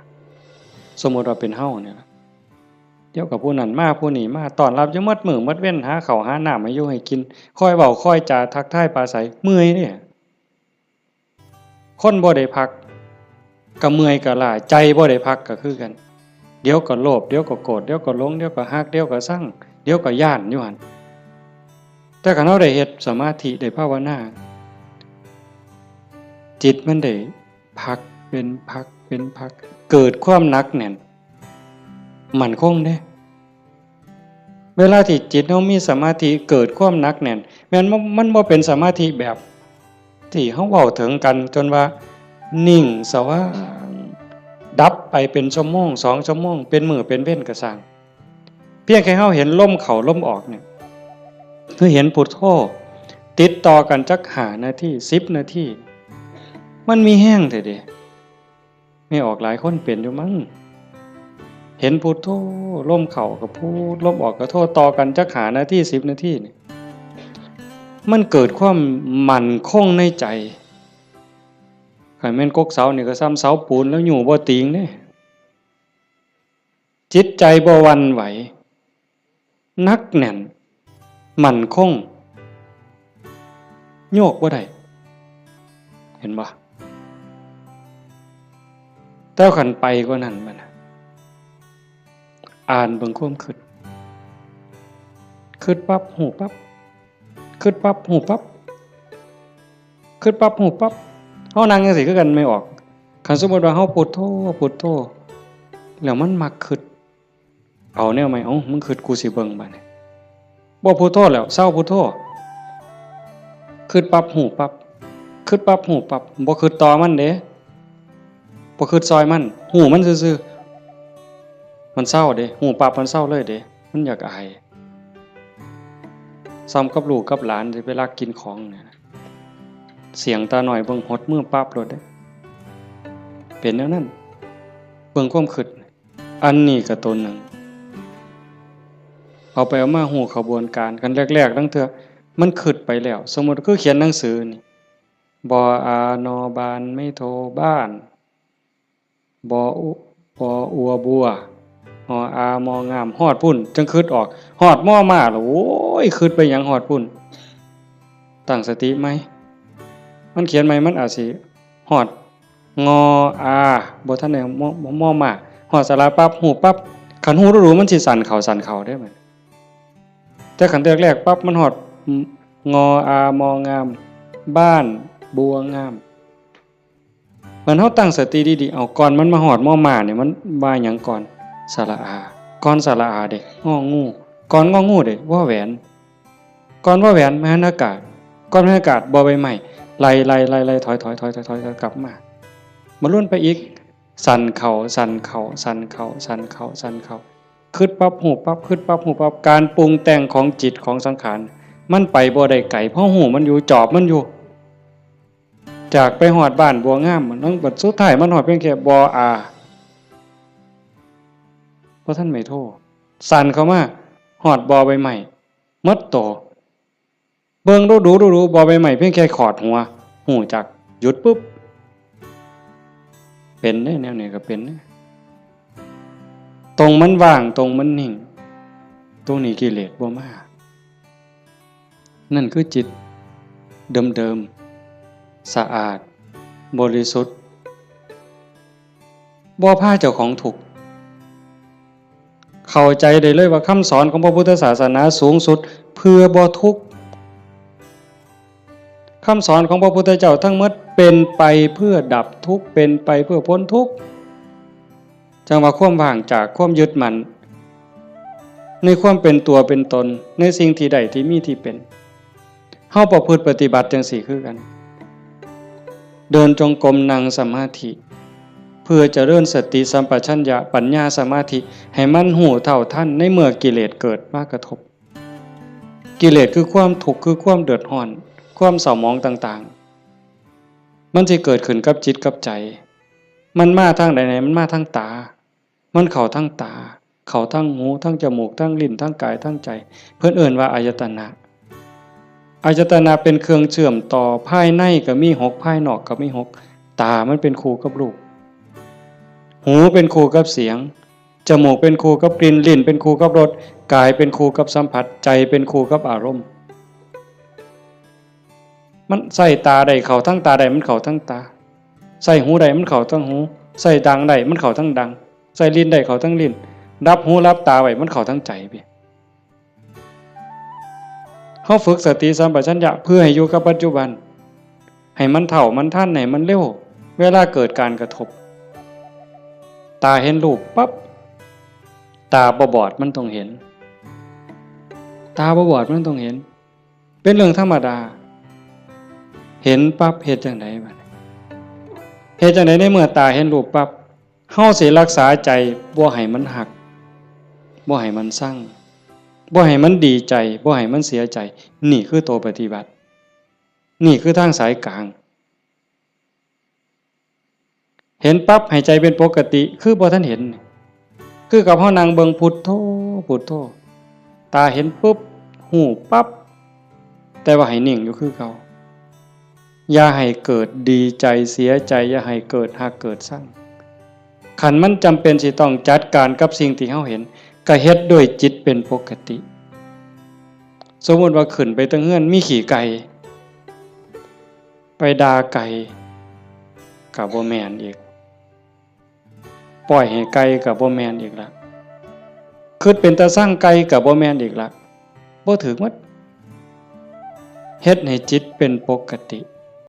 ສົມມຸດວ່າເປັນເຮົານີ້ລະ ດຽວກໍຜູ້ນັ້ນມາ ຜູ້ນີ້ມາ ຕ້ອນຮັບຢູ່ໝົດມື້ໝົດເວັນ ຫາເຂົ້າຫານ້ຳໃຫ້ຢູ່ໃຫ້ກິນ ຄອຍເວົ້າຄອຍຈາ ທັກທາຍປາໄສ ເມື່ອຍເດ້. ຄົນບໍ່ໄດ້ພັກ ກະເມື່ອຍກະລ້າ ໃຈບໍ່ໄດ້ພັກກະຄືກັນ ດຽວກໍໂລບ ດຽວກໍໂກດ ດຽວກໍຫຼົງ ດຽວກໍຮັກ ດຽວກໍຊັງ ດຽວກໍຢ້ານຢູ່ຫັ້ນ. ແຕ່ຄັນເຮົາໄດ້ເຮັດສະມາທິ ໄດ້ພາວະນາ ຈິດມັນໄດ້ພັກເປັນພັກເປັນພັກ ເກີດຄວາມໜັກແໜ້ນ ໝັ້ນຄົງເດ້. ເວລາທີ່ຈິດເຮົາມີສະມາທິ ເກີດຄວາມໜັກແໜ້ນ ແມ່ນມັນ ມັນບໍ່ເປັນສະມາທິແບບທີ່ເຮົາເວົ້າເຖິງກັນ ຈົນວ່ານິ່ງສະຫວ່າງ ດັບໄປເປັນຊົ່ວໂມງ ສອງຊົ່ວໂມງ ເປັນມື້ເປັນເວັນກໍຊ່າງ ພຽງແຄ່ເຮົາເຫັນລົມເຂົ້າລົມອອກນີ້ ຄືເຫັນພຸດໂທ ຕິດຕໍ່ກັນຈັກຫ້ານາທີ ສິບນາທີ ມັນມີແຮງແທ້ເດ. ແມ່ອອກຫຼາຍຄົນເປັນຢູ່ມັ້ງ ເຫັນພຸດໂທ ລົມເຂົ້າກໍພຸດ ລົມອອກກໍໂທ ຕໍ່ກັນຈັກຫ້ານາທີ ສິບນາທີນີ້ ມັນເກີດຄວາມໝັ້ນຄົງໃນໃຈ. ຄັນແມ່ນກົກເສົານີ້ກໍສ່ຳເສົາປູນ ແລ້ວຍູ້ບໍ່ຕີງເດ້. ຈິດໃຈບໍ່ຫວັ່ນໄຫວ ໜັກແໜ້ນ ໝັ້ນຄົງ ໂຍກບໍ່ໄດ້ ເຫັນບໍ່? ແຕ່ຄັນໄປກວ່ານັ້ນ ບັດນະ ອ່ານເບິ່ງຄວາມຄິດ ຄິດປັບ ຮູ້ປັບ ຄິດປັບ ຮູ້ປັບ ຄິດປັບ ຮູ້ປັບ. ເຮົານັ່ງຈັ່ງຊີ້ຄືກັນ ແມ່ອອກ. ຄັນສົມມຸດວ່າເຮົາພຸດໂທ ພຸດໂທ ແລ້ວມັນມັກຄິດ ເອົາແນວໃໝ່ ເອົ້າ ມຶງຄິດ ກູຊິເບິ່ງບາດນີ້. ບໍ່ພຸດໂທແລ້ວ ເຊົາພຸດໂທ. ຄິດປັບ ຮູ້ປັບ ຄິດປັບ ຮູ້ປັບ ບໍ່ຄິດຕໍ່ມັນເດ້ ບໍ່ຄິດຊ່ອຍມັນ ຮູ້ມັນຊື່ໆ. ມັນເຊົາເດ້ ຮູ້ປັບມັນເຊົາເລີຍເດ້ ມັນຢາກອາຍ. ສ່ຳກັບລູກກັບຫຼານຊິໄປລັກກິນຂອງນີ້ ສ່ຽງຕາໜ້ອຍເບິ່ງ ຫົດມືປັບໂລດເດ້ ເປັນແນວນັ້ນ. ເບິ່ງຄວາມຄິດ ອັນນີ້ກໍຕົນໜຶ່ງ ເອົາໄປເອົາມາຮູ້ຂະບວນການ. ຄັນແລກໆ ລາງເທື່ອມັນຄິດໄປແລ້ວ ສົມມຸດຄືຂຽນໜັງສືນີ້ ບ ອາ ນ ບານ ໄມ້ໂທ ບ້ານ ບ ອຸ ບ ອົວ ບົວ ຫ ອາ ມໍ ງາມ ຮອດພຸ້ນຈຶ່ງຄິດອອກ ຮອດ ມໍ ມ້າ ແລ້ວ ໂອ້ຍ ຄິດໄປຫຍັງຮອດພຸ້ນ. ຕັ້ງສະຕິໃໝ່ ມັນຂຽນໃໝ່ ມັນອາດຊິຮອດ ງ ອາ ບໍ່ທັນໄດ້ ມໍ ມໍ ມ້າ ຮອດສະຫຼະປັບ ຮູ້ປັບ. ຄັນຮູ້ດູໆ ມັນຊິສັ້ນເຂົ້າ ສັ່ນເຂົ້າເດ້. ແຕ່ຄັນແລກໆ ປັບ ມັນຮອດ ງ ອາ ມໍ ງາມ ບ້ານບົວງາມ. ມັນເຮົາຕັ້ງສະຕິດີໆ ເອົາ ກ່ອນມັນມາຮອດ ມໍ ມ້າ ນີ້ ມັນວ່າຫຍັງກ່ອນ? ສະຫຼະອາ. ກ່ອນສະຫຼະອາເດ້ ງ ງ ກ່ອນ ງ ງ ເດ້ ວ ແຫວນ. ກ່ອນ ວ ແຫວນ ມະຫັນອາກາດ. ກ່ອນມະຫັນອາກາດ ບໍ່ໃບໄມ້. ໄລ່ໆໆໆ ຖອຍໆໆໆ ກັບມາ ມາລຸນໄປອີກ. ສັ່ນເຂົ້າ ສັ່ນເຂົ້າ ສັ່ນເຂົ້າ ສັ່ນເຂົ້າ ສັ່ນເຂົ້າ ຄິດປັບ ຮູ້ປັບ ຄິດປັບ ຮູ້ປັບ. ການປຸງແຕ່ງຂອງຈິດຂອງສັງຂານ ມັນໄປບໍ່ໄດ້ໄກ ເພາະຮູ້ມັນຢູ່ ຈອບມັນຢູ່. ຈາກໄປຮອດບ້ານບົວງາມ ມັນ ບັດສຸດທ້າຍມັນຮອດພຽງແຄ່ ບ ອາ ບໍ່ທັນໄມ້ໂທ. ສັ່ນເຂົ້າມາຮອດ ບ ໃບໄມ້ ໝົດໂຕ. ເບິ່ງດູໆ ດູໆ ບໍ່ໃບໄມ້ພຽງແຄ່ຂອດຫົວ ຮູ້ຈັກ ຢຸດປຶບ. ເປັນເດ້ ແນວນີ້ກໍເປັນເດ້. ຕົງມັນວ່າງ ຕົງມັນນິ່ງ ຕົງນີ້ກິເລດບໍ່ມາ. ນັ້ນຄືຈິດເດີມໆ ສະອາດ ບໍລິສຸດ ບໍ່ພາເຈົ້າຂອງທຸກ. ເຂົ້າໃຈໄດ້ເລີຍວ່າຄຳສອນຂອງພະພຸດທະສາສະໜາສູງສຸດເພື່ອບໍ່ທຸກ. ຄຳສອນຂອງພະພຸດທະເຈົ້າທັງໝົດເປັນໄປເພື່ອດັບທຸກ ເປັນໄປເພື່ອພົ້ນທຸກ. ຈັ່ງວ່າຄວາມວ່າງຈາກຄວາມຍຶດໝັ້ນໃນຄວາມເປັນຕົວເປັນຕົນ ໃນສິ່ງທີ່ໄດ້ທີ່ມີທີ່ເປັນ. ເຮົາປະພຶດປະຕິບັດຈັ່ງຊີ້ຄືກັນ ເດີນຈົງກົມ ນັ່ງສະມາທິ ເພື່ອຈະເລີນສະຕິສຳປະຊັນຍະ ປັນຍາສະມາທິ ໃຫ້ມັນຮູ້ເທົ່າທັນໃນເມື່ອກິເລດເກີດມາກະທົບ. ກິເລດຄືຄວາມທຸກ ຄືຄວາມເດືອດຮ້ອນ ຄວາມເສົ້າໝອງຕ່າງໆ ມັນຊິເກີດຂຶ້ນກັບຈິດກັບໃຈ. ມັນມາທາງໃດແດ່? ມັນມາທາງຕາ. ມັນເຂົ້າທາງຕາ ເຂົ້າທາງຫູ ທາງຈະມູກ ທາງລີ້ນ ທາງກາຍ ທາງໃຈ. ເພິ່ນເອີ້ນວ່າອາຍະຕະນະ. ອາຍະຕະນະເປັນເຄື່ອງເຊື່ອມຕໍ່ ພາຍໃນກໍມີຫົກ ພາຍນອກກໍມີຫົກ. ຕາມັນເປັນຄູ່ກັບຮູບ ຫູເປັນຄູ່ກັບສຽງ ຈະມູກເປັນຄູ່ກັບກິ່ນ ລີ້ນເປັນຄູ່ກັບລົດ ກາຍເປັນຄູ່ກັບສຳຜັດ ໃຈເປັນຄູ່ກັບອາລົມ. ມັນໃຊ້ຕາໄດ້ ເຂົ້າທາງຕາໄດ້ ມັນເຂົ້າທາງຕາ. ໃຊ້ຫູໄດ້ ມັນເຂົ້າທາງຫູ. ໃຊ້ດັງໄດ້ ມັນເຂົ້າທາງດັງ. ໃຊ້ລີ້ນໄດ້ ເຂົ້າທາງລີ້ນ. ລັບຫູລັບຕາໄວ້ ມັນເຂົ້າທາງໃຈເວີຍ. ເຮົາຝຶກສະຕິສຳປະຊັນຍະເພື່ອໃຫ້ຢູ່ກັບປັດຈຸບັນ ໃຫ້ມັນເທົ່າມັນທັນ ໃຫ້ມັນເລັວ ເວລາເກີດການກະທົບ ຕາເຫັນຮູບປັບ ຕາບໍ່ບອດມັນຕ້ອງເຫັນ ຕາບໍ່ບອດມັນຕ້ອງເຫັນ ເປັນເລື່ອງທຳມະດາ ເຫັນປັບເຮັດຈັ່ງໃດບັດນີ້? ເຮັດຈັ່ງໃດໃນເມື່ອຕາເຫັນຮູບປັບ? ເຮົາຊິລັກສາໃຈບໍ່ໃຫ້ມັນຮັກ ບໍ່ໃຫ້ມັນຊັງ ບໍ່ໃຫ້ມັນດີໃຈ ບໍ່ໃຫ້ມັນເສຍໃຈ. ນີ້ຄືໂຕປະຕິບັດ ນີ້ຄືທາງສາຍກາງ. ເຫັນປັບໃຫ້ໃຈເປັນປົກກະຕິ ຄືບໍ່ທັນເຫັນ. ຄືກັບເຮົານັ່ງເບິ່ງພຸດໂທ ພຸດໂທ ຕາເຫັນປຶບ ຮູ້ປັບ ແຕ່ວ່າໃຫ້ນິ່ງຢູ່ຄືເກົ່າ. ຢ່າໃຫ້ເກີດດີໃຈເສຍໃຈ ຢ່າໃຫ້ເກີດຮັກເກີດຊັງ. ຄັນມັນຈຳເປັນຊິຕ້ອງຈັດການກັບສິ່ງທີ່ເຮົາເຫັນ ກະເຮັດດ້ວຍຈິດເປັນປົກກະຕິ. ສົມມຸດວ່າຂຶ້ນໄປເທິງເຮືອນມີຂີ້ໄກ່ ໄປດ່າໄກ່ ກະບໍ່ແມ່ນອີກ. ປ່ອຍໃຫ້ໄກ່ກະບໍ່ແມ່ນອີກລະ ຄຶດເປັນຕາຊັງໄກ່ກະບໍ່ແມ່ນອີກລະ ບໍ່ຖືກໝົດ. ເຮັດໃຫ້ຈິດເປັນປົກກະຕິ